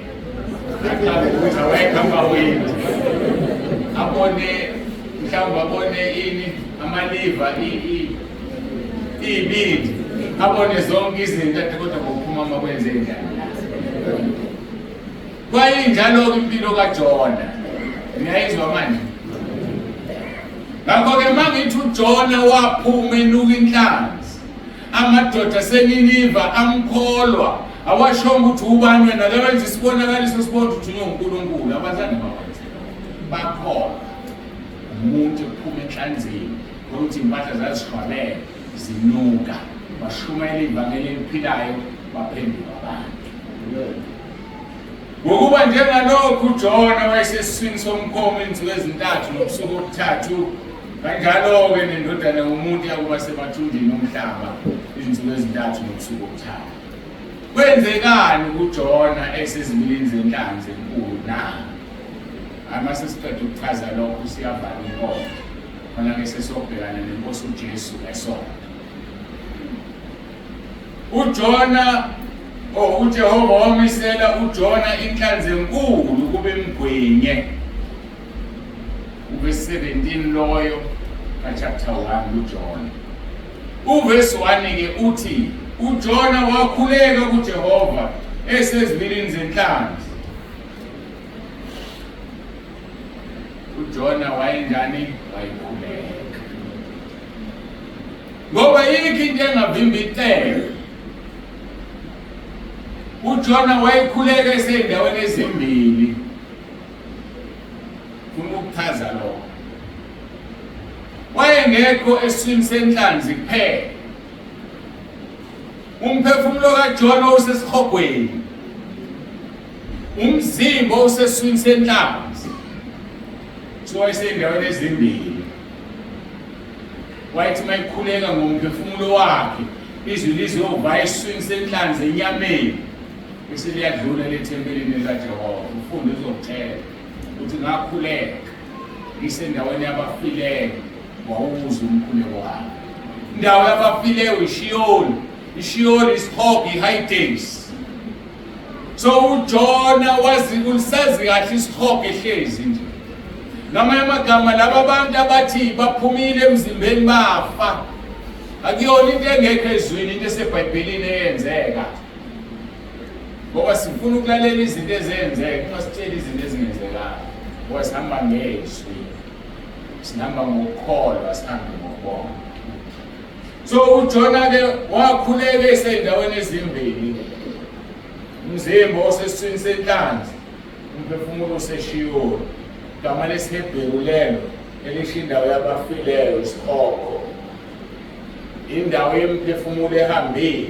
aqale ukuthi awekho amawindi, abone mhlawumbe abone ini, amaliva, iy'bindi, abone zonke izinto, athi kodwa ngokuphuma uma kwenze njani. Kwayinjalo-ke impilo kaJona, niyayizwa manje. Ngakho-ke uma ngithi uJona waphuma enuka inhlanzi, amadoda aseNiniva amkholwa, awashongo ukuthi ubani wena, ke wenza isibonakaliso sibona ukuthi uthunywe uNkulunkulu. Abazange bakwenze, bakholwa umuntu ephuma enhlanzini, ukuthi impahla zazishwabele zinuka. Bashumayela ivangeli eliphilayo, baphenduka abantu. Ngokuba njengalokhu uJona wayesesiswini somkhomo izinsuku ezintathu nobusuku obuthathu, kanjalo-ke nendodana yomuntu yakuba semathunjini omhlaba izinsuku ezintathu nobusuku obuthathu. Kwenzekani kuJona esezibilini zenhlanzi enkulu na? Uma sesiqeda ukuchaza lokho, siyavala inkonzo khona-ke, sesobhekana nenkosi uJesu ngesonto. UJona, oh, uJehova wamisela uJona inhlanzi enkulu kube imgwinye. Uverse 17 loyo ka-chapter 1 kuJona. Uverse 1 ke uthi uJona wakhuleka kuJehova esezibilini zenhlanzi. UJona wayenjani? Wayekhuleka. Ngoba yikho into engavimba icebo. UJona wayekhuleka esey'ndaweni ezimbili. Funa ukuchaza lokho. Wayengekho esiswini senhlanzi kuphela. Umphefumulo kaJona usesihogweni. Umzimba usesiswini senhlanzi. So wayesey'ndaweni ezimbili. Wayethi uma ekhuleka ngomphefumulo wakhe, izwi lizova esiswini senhlanzi enyameni, bese liyadlula lethempelini likaJehova. Ufunde, uzokutshela ukuthi ngakhuleka ngisendaweni yabafileyo, wawuzwa umkhuleko wami. Indawo yabafileyo iShiyoli, iShiyoli isihogo, iHades. So uJona wazi, ulisazi kahle isihogo ehlezi nje. Ngamanye amagama, laba bantu abathi baphumile emzimbeni bafa, akuyona into engekho ezwini, into eseBhayibhelini eyenzeka, ngoba sifuna ukulalela izinto ezenzeka, ungasitsheli izinto ezingenzekayo, ngoba sihamba ngezwi, sihamba ngokukholwa, sihambe ngokubona. So uJona-ke wakhuleka esey'ndaweni ezimbili, umzimba osesiswini senhlanzi, umphefumulo useShiyoli. Igama lesiHebheru lelo elisho indawo yabafileyo, isihogo, indawo yemiphefumulo ehambile.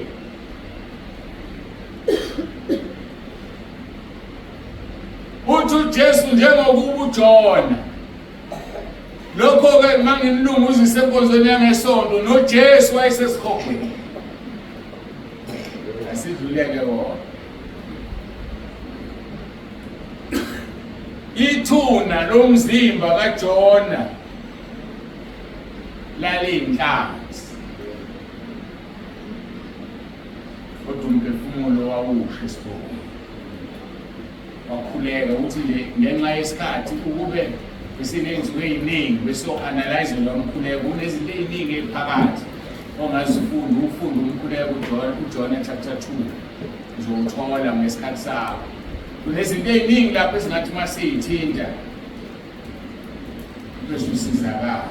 Uthi uJesu njengokuba uJona, lokho-ke uma ngimlunguzise enkonzweni yangesonto, noJesu wayesesihogweni. Asidluleke wona. Ithuna lomzimba kaJona laliyinhlanzi, kodwa umphefumulo wawusha esihogweni. Wakhuleka ukuthi nje ngenxa yesikhathi, ukube besiney'nsuku ey'ningi beso-analyze lo mkhuleko, kunezinto ey'ningi ey'phakathi. Ongazifunda ufunde umkhuleko uJohn chapter 2 uzowuthola ngesikhathi sakho. Kunezinto ey'ningi lapho esingathi uma siyithinta bese usizakala.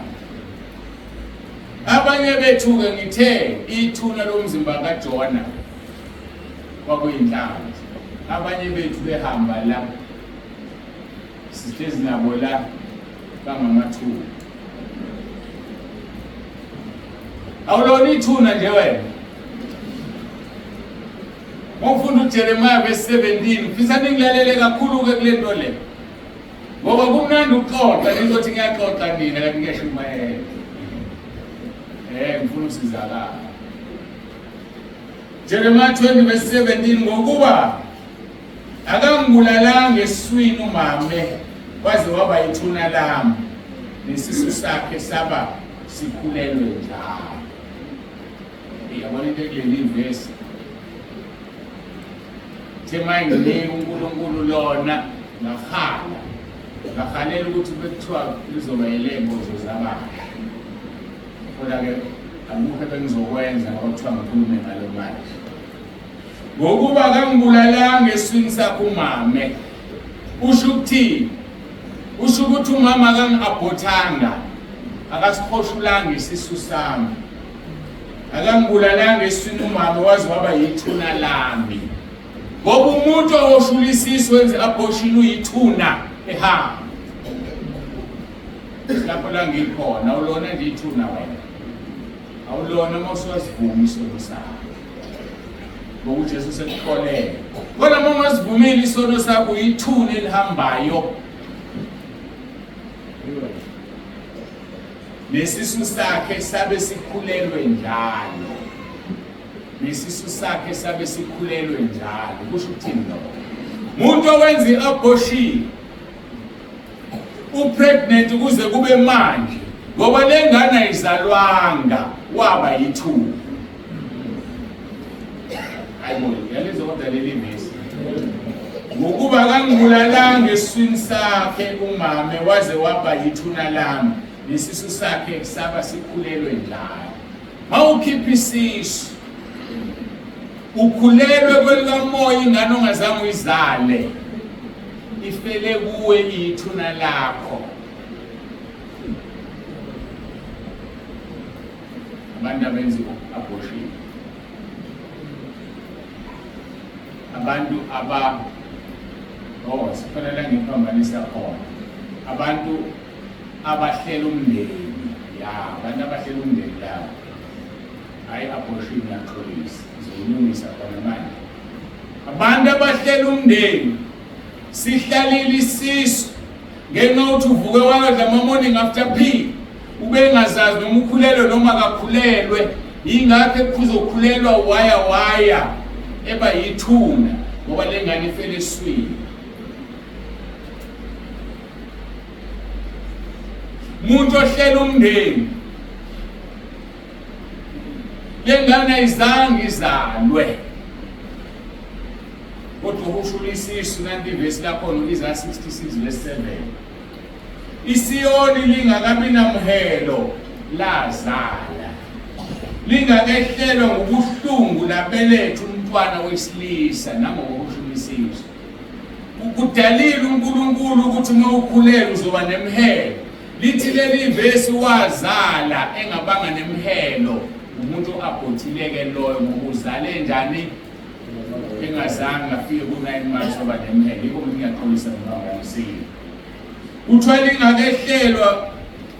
Abanye bethu-ke ngithe ithuna lomzimba kaJona kwakuyinhlanzi. Abanye bethu behamba la sihlezi nabo la bangamathuba. Awulona ithuna nje wena. Ngofunda uJeremiah verse 17, ngifisa ningilalele kakhulu-ke kule nto le. Ngoba kumnandi ukuxoxa, nizothi ngiyaxoxa nina kanti ngiyashumayela. Ngifuna usizakala. Jeremiah 20 verse 17 ngokuba akangibulalanga esiswini umame waze waba ithuna lami nesisu sakhe saba sikhulelwe njalo. Iyabona into ekuleli vesi. Uthe uma enginika uNkulunkulu lona ngahala ngahalela ukuthi bekuthiwa lizoba yile nkonzo zabantu kodwa-ke akukho ebengizokwenza ngoba kuthiwa ngikhulume ngalo manje ngokuba kangibulalanga eswini sakho umame usho ukuthini usho ukuthi umama kangi-abhothanga akasihoshulanga isisu sami Akangibulalanga eswini umama waze waba yithuna lami. Ngoba umuntu owoshula isisu wenze abortion uyithuna ehamba. Lapho la ngikhona awulona nje ithuna wena. Awulona uma usuwasivuma isono sakho. Ngoba uJesu sekuxolele. Kodwa uma ungasivumile isono sakho uyithuna elihambayo. Nesisu sakhe sabe sikhulelwe njalo. Nesisu sakhe sabe sikhulelwe njalo. Kusho ukuthini lokho? Umuntu owenza i-abortion upregnant kuze kube manje ngoba le ngane ayizalwanga waba yithuba. Hayibo, yalizwa kodwa leli vesi. Ngokuba kangibulalanga esiswini sakhe umame waze waba yithuna lami nesisu sakhe saba sikhulelwe njalo. Mawukhipha isisu ukhulelwe kwelikamoya ingane ongazange uyizale ifele kuwe iyithuna lakho. Abantu abenza i-abortion abantu aba oh sifanele ngiphambanisa khona abantu abahlela umndeni ya abantu abahlela umndeni labo hayi abortion ngiyaxolisa ngizolungisa khona manje abantu abahlela umndeni sihlalile isisu ngenxa yokuthi uvuke wadla ama-morning after pill ubengazazi noma ukhulelwe noma akakhulelwe yingakho ekuzokhulelwa waya waya eba yithuna ngoba le ngane ifele eswini umuntu ohlela umndeni le ngane ayizange izalwe kodwa ukushula isisu nanti ivesi lakhona u-Isaya 66 verse 7 isiyoni lingakabi namhelo lazala lingakehlelwa ngobuhlungu labeletha umntwana wesilisa nangokushula isisu kudalile uNkulunkulu ukuthi uma ukhulelwe uzoba nemhelo lithi leli vesi wazala engabanga nemhelo umuntu abhothileke loyo ngoba uzale njani engazange afike ku-9 months waba nemhelo yikho ukuthi ngiyaxolisa ngibambamisile kuthiwa lingakehlelwa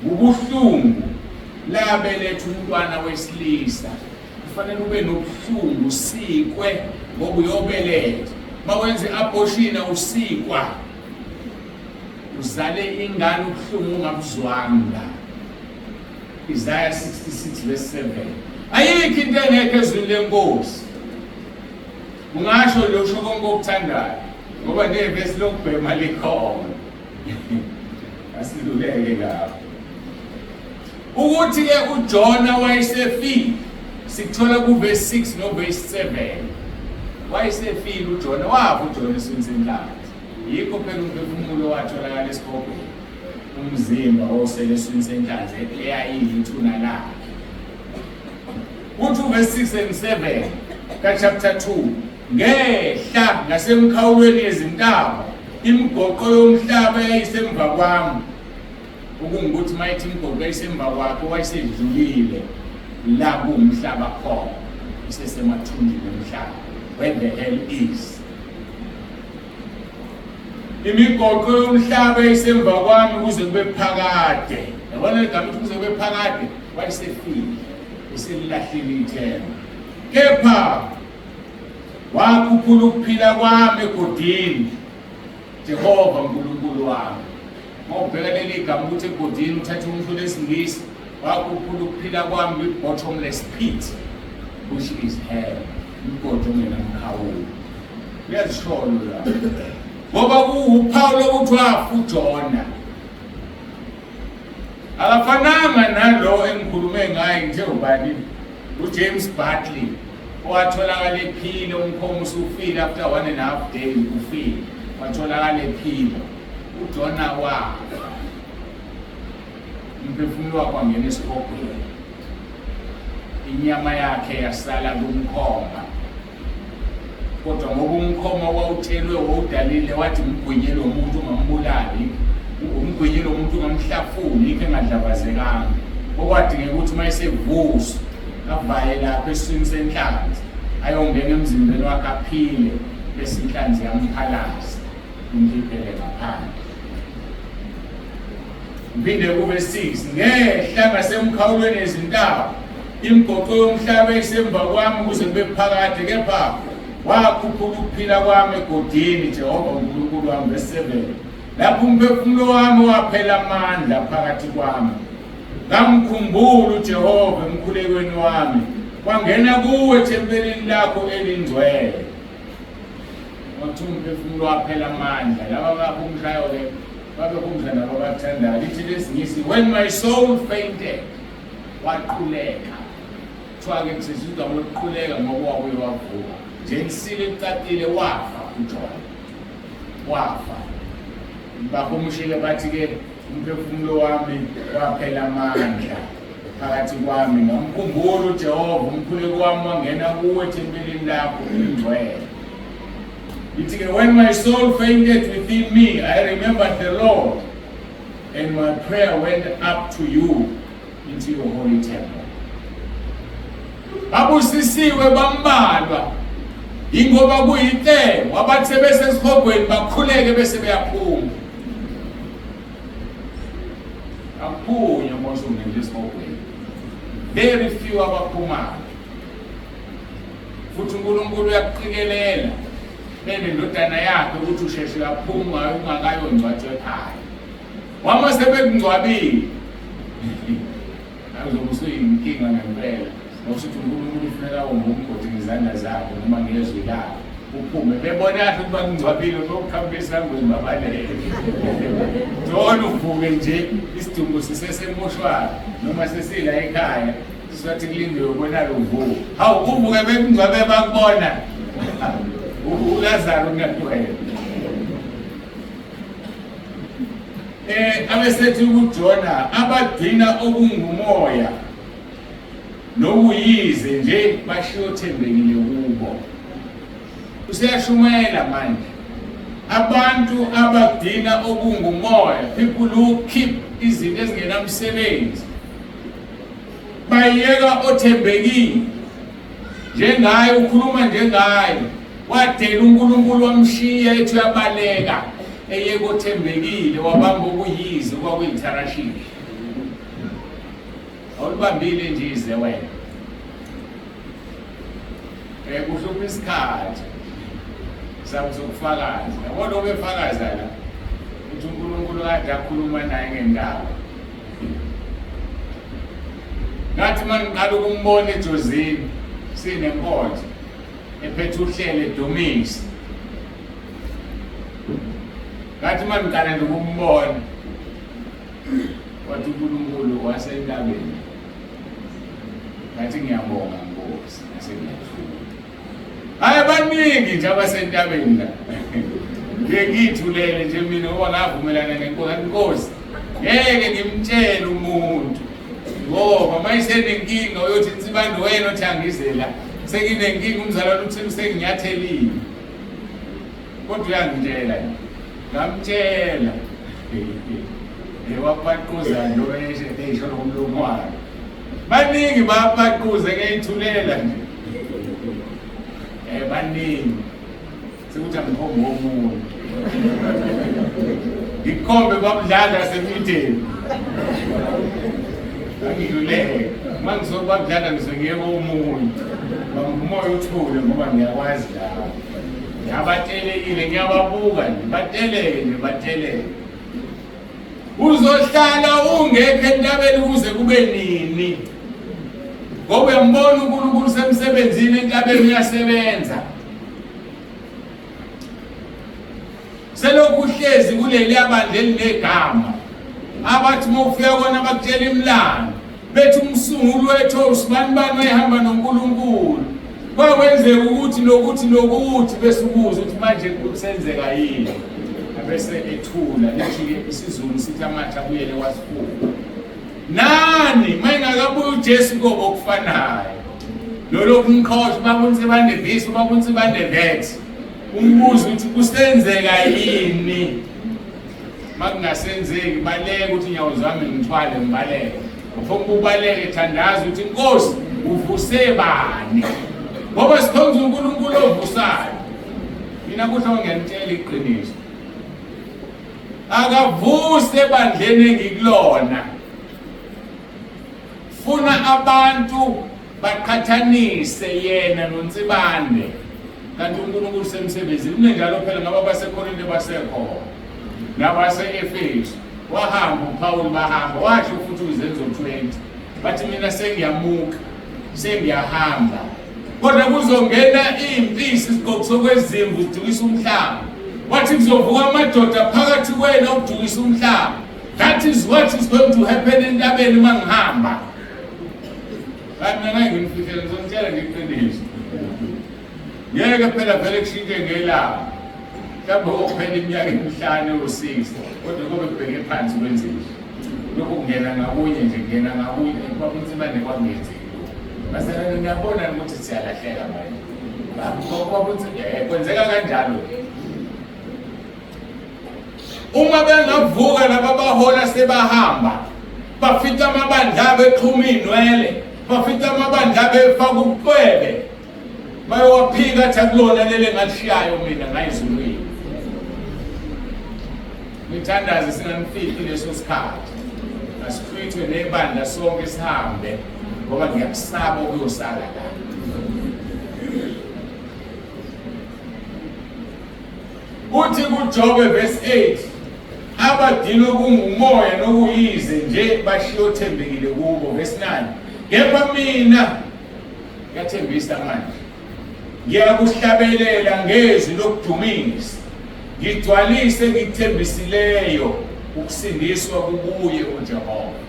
wubuhlungu labeletha umntwana wesilisa kufanele ube nobuhlungu usikwe ngoba uyobeletha uma wenza i-abortion awusikwa uzale ingane ubuhlungu ungabuzwanga Isaiah 66 verse 7 ayikho into engekho ezwini lenkosi ungasho nje usho konke okuthandayo ngoba nevesi lokubhema likhona asiluleke lapho ukuthi-ke uJona wayesefile sikuthola kuvesi 6 novesi 7 wayesefile uJona wafa uJona eswini senhlanzi yikho phela umphefumulo watholakala esihogweni umzimba owawusele eswini senhlanzi eyayiyithuna lakhe. Uthi uverse 6 and 7 ka-chapter 2, ngehla ngasemkhawulweni yezintaba, imigoqo yomhlaba yayisemva kwami. Okungukuthi uma ethi imigoqo yayisemva kwakhe, wayesedlulile la kuwumhlaba khona, usesemathunjini omhlaba, where the hell is. Imigoqo yomhlaba eyisemva kwami kuze kube phakade. Yabona ligama ukuthi kuze kube phakade, wayesefile, uselilahlile ithemba. Kepha wakhuphula ukuphila kwami egodini, Jehova uNkulunkulu wami. Uma ubheka leli gama ukuthi egodini, uthathe umhlo lesingisi, wakhuphula ukuphila kwami kwi-bottomless pit, which is hell, umgodi ongenamkhawulo. Uyazisholo la ngoba kuwuphawu lokuthi wafa uJona. Akafananga nalo engikhulume ngaye ngithe ubani, uJames Bartley, owatholakala ephile, umkhomo usufile after 1.5 days ufile, watholakala ephila. UJona wafa, umphefumulo wakhe wangena esihogweni, inyama yakhe yasala kumkhomba. Kodwa ngoba umkhoma wawutshelwe wawudalile, wathi mgwinye lo muntu ungambulali, umgwinye lo muntu ungamhlafuni, yikho engadlabazekanga. Okwadingeka ukuthi uma esevuswa avaye lapho esiswini senhlanzi, ayongena emzimbeni wakhe aphile, bese inhlanzi yamphalaza imkhiphele ngaphandle. Ngiphinde kube 6, ngehla ngasemkhawulweni yezintaba, imigoqo yomhlaba eyisemva kwami kuze kube phakade, kepha wakhuphula ukuphila kwami egodini, Jehova uNkulunkulu wami. Verse 7, lapho umphefumulo wami waphela amandla phakathi kwami, ngamkhumbula uJehova emkhulekweni wami, wangena kuwe ethempelini lakho elingcwele. Wathi umphefumulo waphela amandla. Laba abaphumshayo-ke babephumsha nabo abathandayo. Lithi lesiNgisi, when my soul fainted, waquleka. Kuthiwa-ke kusizwa igama lokuquleka ngoba wabuye wavuka. Nje lisile licacile, wafa uJona. Wafa. Bahumushile bathi-ke umphefumulo wami waphela amandla phakathi kwami, ngamkhumbula uJehova, umkhuleko wami wangena kuwe ethempelini lakho elingcwele. Ithi-ke, when my soul fainted within me, I remembered the Lord, and my prayer went up to you into your holy temple. Babusisiwe bambalwa, ingoba kuyicebo abathe besesihogweni bakhuleke bese beyaphuma. Akuphunywa uma usungena esihogweni, very few abaphumayo. Futhi uNkulunkulu uyakuqikelela benendodana yakhe ukuthi usheshe uyaphuma ungakayongcwatshwa ekhaya. Wama sebekungcwabile, azobe usuyinkinga ngempela, ngoba usuthi uNkulunkulu ufuneka wombe umgodi ngezandla zakhe noma ngezwi lakhe, uphume bebona kahle ukuthi bakungcwabile, bokuqhamuka esangweni babaleke. Ngcono uvuke nje isidumbu sisesemoshwari noma sesila ekhaya, sisathi kulindiwe ubonakale uvuka. Hawu, uvuke bekungcwabe bakubona, uLazaro kungakuwena. Abesethi kuJona, abagcina okungumoya nokuyize nje bashiye othembekile kubo. Useyashumayela manje. Abantu abagcina okungumoya, people who keep izinto ezingenamsebenzi, bayeka othembekile. Njengaye ukhuluma njengaye, wadela uNkulunkulu wamshiya ethi uyabaleka eye kothembekile, wabamba okuyize okwakuyitharashishi. Awulibambile nje ize wena. Kuhlupha isikhathi sami sokufakaza. Yabo lo befakaza la ukuthi uNkulunkulu kade akhuluma naye ngendaba. Ngathi uma ngiqala ukumbona eJozini sinenkonzo ephethe uhlelo edumisa. Ngathi uma ngiqala nje ukumbona, wathi uNkulunkulu wasentabeni. Ngathi ngiyabonga Nkosi, ngase ngiyathula. Hayi, abaningi nje abasentabeni la. Ngeke ngithulele nje mina ngoba ngavumelana nenkosi. Ngathi, Nkosi, ngeke ngimtshele umuntu. Ngoba mayisenenkinga uyothi Nsibande wena othi angize la. Senginenkinga umzalwane uthi senginyathelile. Kodwa uyangitshela nje. Ngamtshela. Ewapaquza nje esho nomlomo wakhe. Baningi bapaquze ngeyithulela nje. Eh baningi. Sekuthi angikhombe omunye. Ngikhombe kwamdladla semitheni. Angidluleke. Uma ngisuka kwamdladla ngisuke ngiye komunye. Umoya uthule ngoba ngiyakwazi lapho. Ngiyabatelekile ngiyababuka nje bateleke nje bateleke. Uzohlala ungekho entabeni kuze kube nini? Ngoba uyambona uNkulunkulu semsebenzini entabeni uyasebenza. Selokhu uhlezi kuleliya bandla elinegama abathi uma ufika kona bakutshela imilando bethi umsunguli wethu usibanibani wayehamba noNkulunkulu kwakwenzeka ukuthi nokuthi nokuthi bese ubuza ukuthi manje kusenzeka yini abese ethula lithi-ke isiZulu sithi amathe abuyele kwasifuba nani uma ingakabuyi uJesu kobo okufanayo lolokhu umqhosha ubaba uNsibande this ubaba uNsibande that umbuzo ukuthi kusenzeka yini makungasenzeki baleke ukuthi inyawo zami ngithwale ngibaleke ufuna ubaleke thandaza ukuthi inkosi uvuse bani ngoba sikhonza uNkulunkulu ovusayo mina kuhle ngiyanitshela iqiniso akavuse ebandleni engikulona funa abantu baqhathanise yena noNsibande kanti uNkulunkulu semsebenzini kunenjalo phela ngaba baseKorinte basekhona nabase-Efesu wahamba uPawulu bahamba washo futhi uzenzo 20 bathi mina sengiyamuka sengiyahamba kodwa kuzongena iy'mpisi isigqoko sokwezimvu zidukisa umhlaba wathi kuzovuka amadoda phakathi kwena ukudukisa umhlaba that is what is going to happen entabeni uma ngihamba Kanti mina ngeke nginifihlele ngizonitshela nje iqiniso. Ngeke phela vele kushintshe ngelanga. Mhlawumbe kokuphela iminyaka emihlanu ewu-six kodwa kobe kubheke phansi kwenzile. Lokhu kungena ngakunye nje kungena ngakunye ngoba kunzima kwakungenzeki lokhu. Bazalwane niyabona ukuthi siyalahleka manje. Kwakunzima kwenzeka kanjalo. Uma bengavuka laba bahola sebahamba bafica amabandla abo exhuma iy'nwele bafica amabandla abo efaka ubucwebe bayowaphika athi akulona leli engalishiyayo mina ngayizulwini ngithandaze singanifici leso sikhathi asihlwithwe nebandla sonke sihambe ngoba ngiyakusaba ukuyosala la Uthi kuJobe verse 8 abadinwe kungumoya nokuyize nje bashiye othembekile kubo verse 9 kepha mina ngiyathembisa manje ngiyakuhlabelela ngezwi lokudumisa ngigcwalise ngikuthembisileyo ukusindiswa kubuye uJehova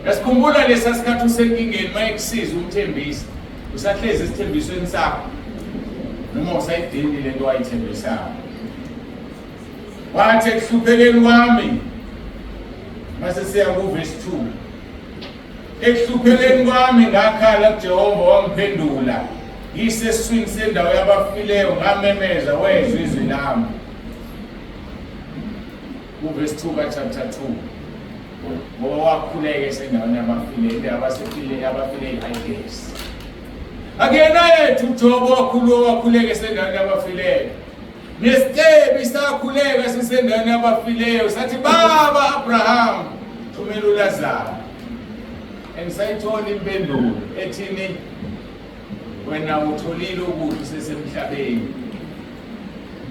Yasikhumbula lesa sikhathi usenkingeni mayekusiza umthembisa Usahlezi esithembisweni sakho noma usayidingi lento wayithembisayo. Wathi ekuhluphekeni kwami mase siya kuvesi 2. Ekuhluphekeni kwami ngakhala kuJehova wangiphendula. Ngisesiswini sendawo yabafileyo ngamemeza wezwa izwi lami. Kuvesi 2 ka chapter 2. Ngoba wakhuleka esendaweni yabafile, indawo abasefile abafile i-Hades. Akuyena yethu uJobo wakhuluma wakhuleka esendaweni yabafileyo. Nesitebi sakhuleka sisendaweni yabafileyo sathi baba Abraham thumela uLazaro. Engisayithola impendulo ethini wena utholile ukudla usesemhlabeni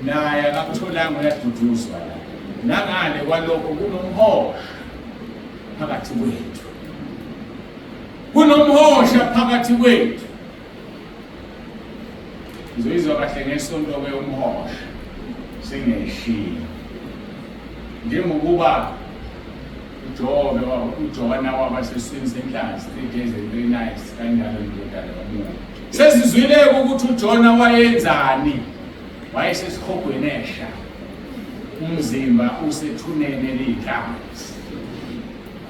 naye akakutholanga uyaduduzwa la nangale kwalokho kunomhosha phakathi kwethu kunomhosha phakathi kwethu ngizoyizwa kahle ngesonto-ke umhosha sengiyayishiya njengokuba uJobe uJona waba sesiswini senhlanzi 3 days and 3 nights kanjalo indodana yomuntu sesizwile-ke ukuthi uJona wayenzani wayesesihogweni esha umzimba usethuneni eliyinhlanzi.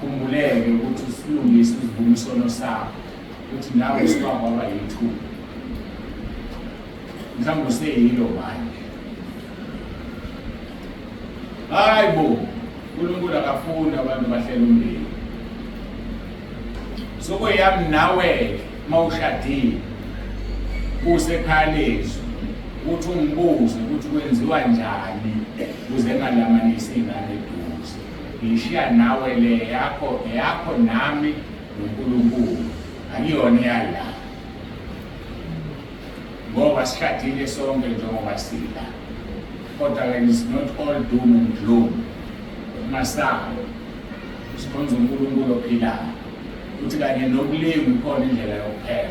Ukhumbuleke ukuthi usilungise usivume isono sakho ukuthi nawe usuka kwaba yithuba. Mhlawumbe useyilo manje. Hayi bo, uNkulunkulu akafuni abantu bahlele umndeni. Sokweyami nawe mawushadile usekhaya lezwi ukuthi ungibuze ukuthi kwenziwa njani ukuze ngalamanisi ingane eduze. Ngishiya nawe le yakho yakho nami noNkulunkulu akuyona yala. Ngoba sishadile sonke njengoba sila. Kodwa ke it's not all doom and gloom. Ungasabi. Sikhonza uNkulunkulu ophilayo. Uthi kanye nokulima ikhona indlela yokuphela.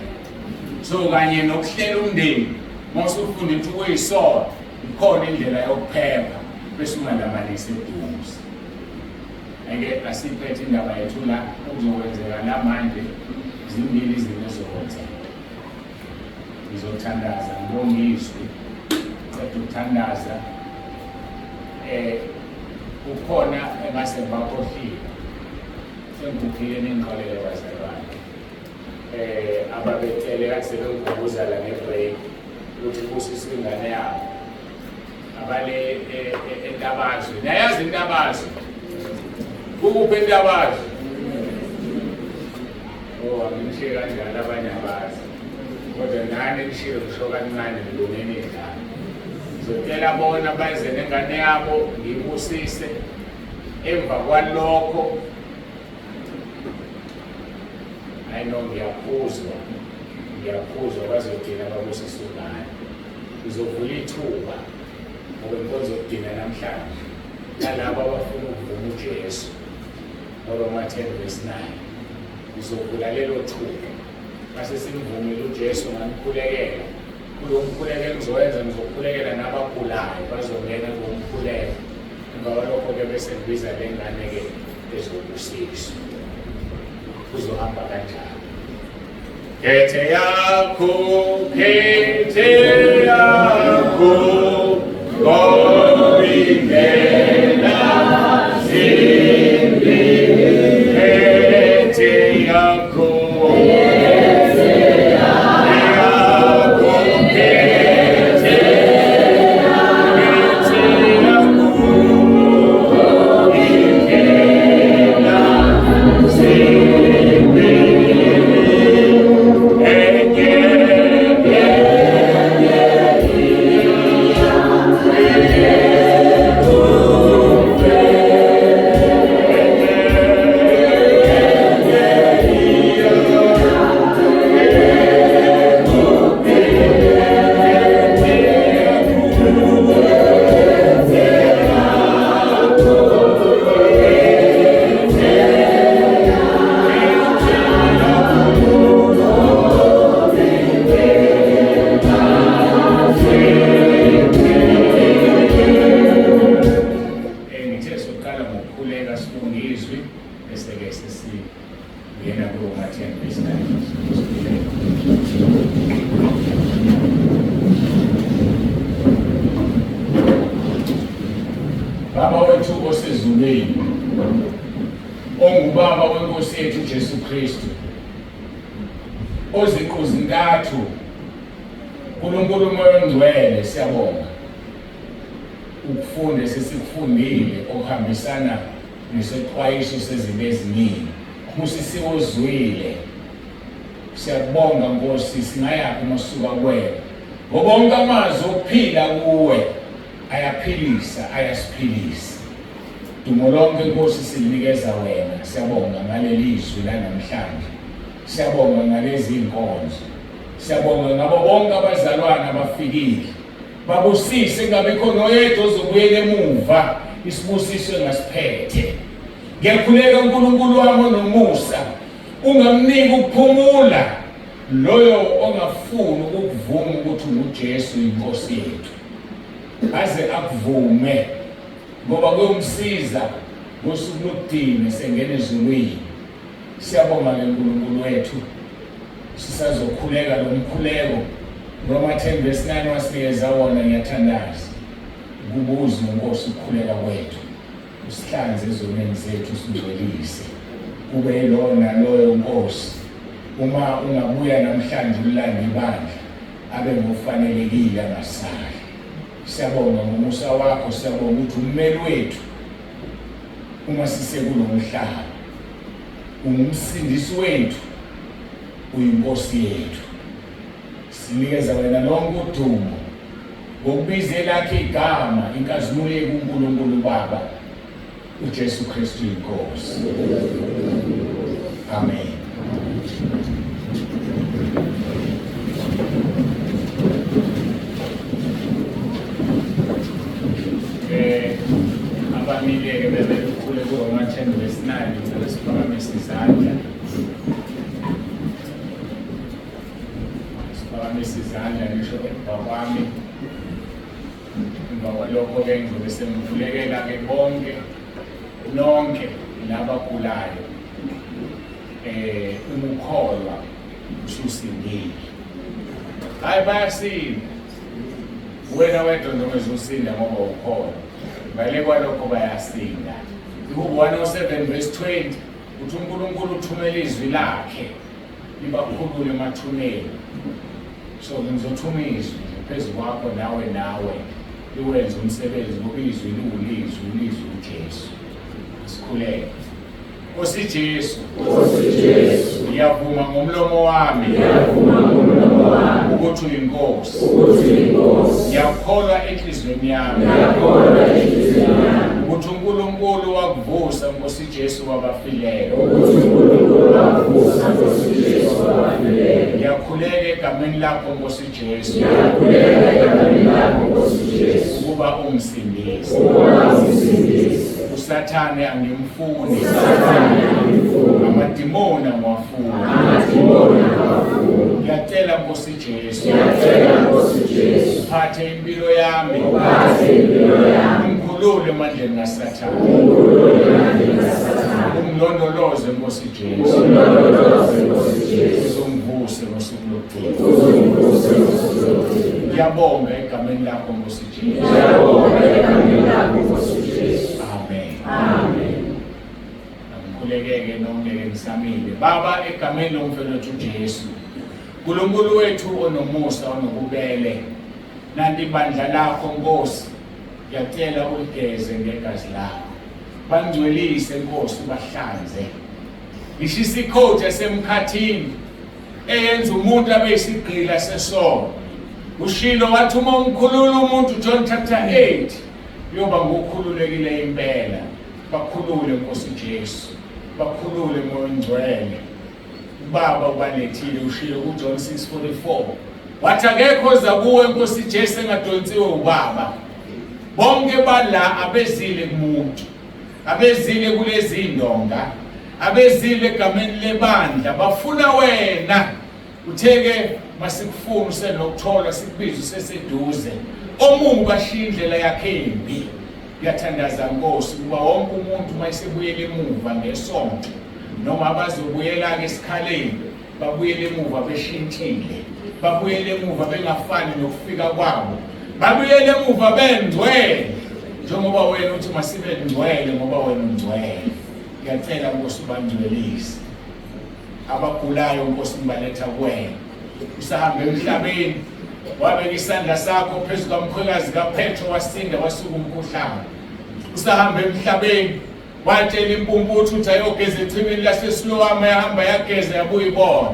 So kanye nokuhlela umndeni uma usufunda ukuthi kuyisono ikhona indlela yokuphepha bese ungalamanisi eduze. Ake asiphethe indaba yethu la okuzokwenzeka la manje zimbili izinto ezizokwenzeka. Ngizothandaza ngibonge izwi. Qeda ukuthandaza eh ukhona engase ngibakhohliwe. Sengikhuphile ningixolele bazalwane. Eh ababecele kathi sebengikhumbuza la ngebreak ukuthi kubusiswe ingane yabo. Abale eh, eh, entabazwe. Niyayazi intabazwe? Kukuphi entabazwe? Oh, anginishiye kanjalo abanye abazi. Kodwa nani nishiye ngisho kancane ngiboneni idlala. Ngizocela bona baze nengane yabo ngiyibusise. Emva kwalokho I know ngiyaphuzwa ngiyaphuzwa bazogcina babusisa ingane. Ngizovula ithuba ngoba inkonzo yokugcina namhlanje nalabo abafuna ukuvuma uJesu ngoRoma 10 verse 9 ngizovula lelo thuba mase simvumile uJesu ngamkhulekela kulo mkhuleko engizowenza ngizokhulekela nabagulayo bazongena kulo mkhuleko emva kwalokho-ke bese ngibiza le ngane-ke ezobusiswa kuzohamba kanjalo Khethe yakho, khethe yakho, ngobingena zimbili. Khethe yakho, khethe yakho, khethe, khethe yakho, ngobingena zimbili. Ngithe soqala ngokukhuleka sibonge izwi bese ke sesingena kuRoma 10 verse 9. Baba wethu osezulwini ongubaba wenkosi yethu Jesu Kristu oziqu zintathu uNkulunkulu uMoya oNgcwele siyabonga ukufunda esesikufundile okuhambisana nesexwayiso sezinto eziningi busisiwe ozwile siyakubonga Nkosi singayaphi uma sisuka kuwena ngoba onke amazwi okuphila kuwe ayaphilisa ayasiphilisa Dumo lonke Nkosi silinikeza wena. Siyabonga ngaleli zwi lanamhlanje. Siyabonga ngalezi inkonzo. Siyabonga ngabo bonke abazalwane abafikile. Babusise kungabikho noyedwa ozobuyela emuva isibusiso engasiphethe. Ngiyakhuleka uNkulunkulu wami onomusa ungamniki ukuphumula loyo ongafuni ukukuvuma ukuthi unguJesu inkosi yethu aze akuvume ngoba kuyomsiza ngosuku lokugcina sengena ezulwini. Siyabonga ke uNkulunkulu wethu, sisazokhuleka lo mkhuleko Roma 10 verse 9 wasinikeza wona. Ngiyathandaza kubuze uNkosi ukukhuleka kwethu, usihlanze ezonweni zethu, usingcwelise. Kube yilowo naloyo Nkosi, uma ungabuya namhlanje ulilande ibandla, abe ngofanelekile angasali. Siyabonga ngomusa wakho, siyabonga ukuthi ummeli wethu uma sisekulo mhlaba, ungumsindisi wethu, uyinkosi yethu. Sinikeza wena lonke udumo ngokubiza elakhe igama, inkazimulo yekuNkulunkulu Baba, uJesu Kristu inkosi. Amen. Eh abamile-ke bebekukhule kuRoma 10 verse 9 ngicela siphakamise izandla. Siphakamise izandla ngisho emva kwami. Emva kwalokho-ke ngizobe sengikhulekela-ke bonke nonke nabagulayo eh uma ukholwa ususindile. Hayi bayasinda. Wena wedwa noma uzosinda ngoba ukholwa. Ngale kwalokho bayasinda. Ihubo 107 verse 20 uthi uNkulunkulu uthumela izwi lakhe libakhulule emathuneni. So ngizothuma izwi phezu kwakho nawe nawe liwenze umsebenzi ngoba izwi liwulizwi, ulizwi uJesu. Sikhuleke. Nkosi Jesu, Nkosi Jesu, ngiyavuma ngomlomo wami, ngiyavuma ngomlomo wami ukuthi uyinkosi, ukuthi uyinkosi, ngiyakholwa enhliziyweni yami, ngiyakholwa enhliziyweni yami ukuthi uNkulunkulu wakuvusa Nkosi Jesu kwabafileyo, ukuthi uNkulunkulu wakuvusa Nkosi Jesu kwabafileyo. Ngiyakhuleka egameni lakho Nkosi Jesu, ngiyakhuleka egameni lakho Nkosi Jesu ukuba ungisindise, ukuba ungisindise. uSathane angimfuni, uSathane angimfuni, amadimoni angiwafuni, amadimoni angiwafuni. Ngiyacela Nkosi Jesu, ngiyacela Nkosi Jesu, uphathe impilo yami, uphathe impilo yami, ungikhulule emandleni kaSathane, ungikhulule emandleni kaSathane, ungilondoloze Nkosi Jesu, ungilondoloze Nkosi Jesu, uzungivuse ngosuku lokugcina, uzungivuse ngosuku lokugcina. Ngiyabonga egameni lakho Nkosi Jesu, ngiyabonga egameni lakho Nkosi Jesu. Amen. Amen. Angikhulekeke nonke ke ngisamile. Baba, egameni lomfelo wethu uJesu. uNkulunkulu wethu onomusa onobubele. Nanti ibandla lakho Nkosi. Ngiyacela uligeze ngegazi lakho. Bangcwelise Nkosi ubahlanze. Ngishisa ikhodi yasemkhathini eyenza umuntu abe isigqila sesono. Ushilo wathi uma umkhulula umuntu, John chapter 8, uyoba ngokhululekile impela. Bakhulule Nkosi Jesu, bakhulule Moya oNgcwele. Ubaba ubalethile, ushilo kuJohn 6:44 wathi akekho oza kuwe Nkosi Jesu engadonsiwe ubaba. Bonke bala abezile kumuntu, abezile kulezi ndonga, abezile egameni lebandla, bafuna wena. Uthe-ke masikufuna usenokuthola, sikubize useseduze. Omubi ashiye indlela yakhe embi. Ngiyathandaza Nkosi ukuba wonke umuntu uma esebuyela emuva ngesonto noma abazobuyela-ke esikhaleni babuyele emuva beshintshile, babuyele emuva bengafani nokufika kwabo, babuyele emuva bengcwele njengoba wena uthi masibe ngcwele ngoba wena ungcwele. Ngiyacela Nkosi ubangcwelise abagulayo Nkosi, ngibaletha kuwena. Usahamba emhlabeni wabeka isandla sakho phezu kamkhwekazi kaPetro, wasinda wasuka umkhuhlane. Usahamba emhlabeni watshela impumputhu ukuthi ayogeza echibini laseSilowama, yahamba yageza yabuya ibona.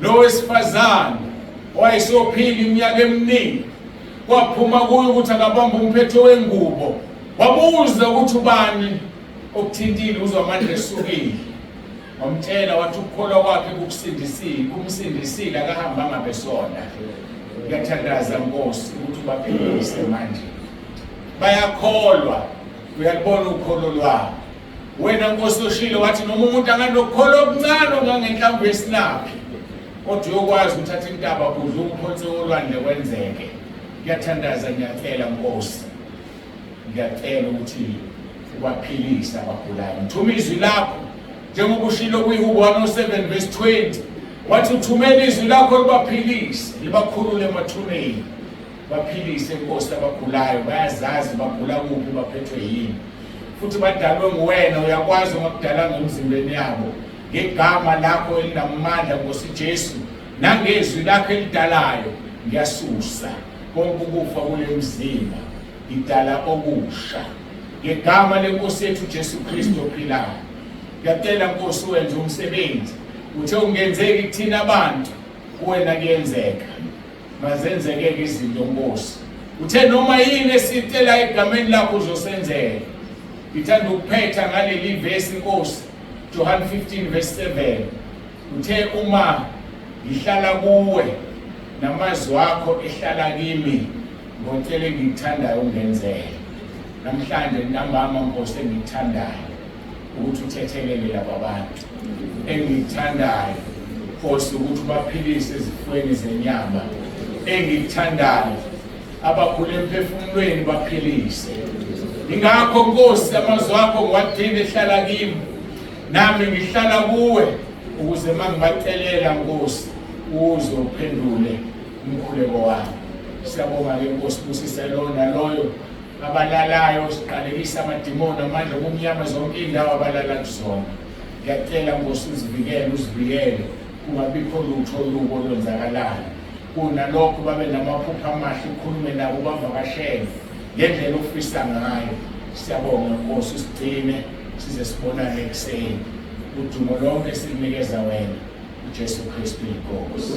Lo wesifazane wayesophila iminyaka eminingi, kwaphuma kuye ukuthi akabambe umphetho wengubo, wabuza ukuthi ubani okuthintile, uzwa amandla esukile. Wamtshela wathi ukukholwa kwakhe kukusindisile, kumsindisile, akahambanga besona. Ngiyathandaza Nkosi ukuthi ubaphilise manje. Bayakholwa, uyalibona ukholo lwabo. Wena Nkosi oshilo wathi noma umuntu anganokukholwa okuncane ongangenhlamvu yesinaphi, kodwa uyokwazi ukuthatha intaba udle umphonse olwandle kwenzeke. Ngiyathandaza, ngiyacela Nkosi, ngiyacela ukuthi ubaphilise abagulayo. Ngithuma izwi lakho njengoba ushilo kwiHubo 107 verse 20, wathi uthumela izwi lakho libaphilise, libakhulule emathuneni. Baphilise Nkosi abagulayo, bayazazi bagula kuphi, baphethwe yini. Futhi badalwe nguwena, uyakwazi ongakudalanga emzimbeni yabo. Ngegama lakho elinamandla Nkosi Jesu, nangezwi lakho elidalayo, ngiyasusa konke ukufa kule mzimba, ngidala okusha. Ngegama lenkosi yethu Jesu Kristu ophilayo. Ngiyacela Nkosi wenze umsebenzi. Uthe ungenzeki kuthina abantu, kuwena kuyenzeka. Mazenzeke-ke izinto Nkosi. Uthe noma yini esicela egameni lakho uzosenzela. Ngithanda ukuphetha ngaleli vesi Nkosi, John 15 verse 7. Uthe uma ngihlala kuwe namazwi akho ehlala kimi, ngocela engikuthandayo ungenzele. Namhlanje ntambama Nkosi engikuthandayo ukuthi uthethelele laba bantu engikuthandayo Nkosi ukuthi ubaphilise ezifweni zenyama engikuthandayo abakhule emphefumulweni baphilise. Ingakho Nkosi amazwi akho ngiwagcine ehlala kimi, nami ngihlala kuwe, ukuze mangibacelela Nkosi uze uphendule umkhuleko wami. Siyabonga ke Nkosi, busise loyo naloyo abalalayo, siqalekisa amadimoni, amandla obumnyama, zonke iy'ndawo abalala kuzona. Ngiyacela Nkosi uzivikele, uzivikele kungabikho lutho olubi olwenzakalayo. Kunalokho babe namaphupho amahle, ukhulume nabo, ubavakashele ngendlela ofisa ngayo. Siyabonga Nkosi, usigcine size sibonane ekuseni. Udumo lonke sikunikeza wena, uJesu Kristu inkosi.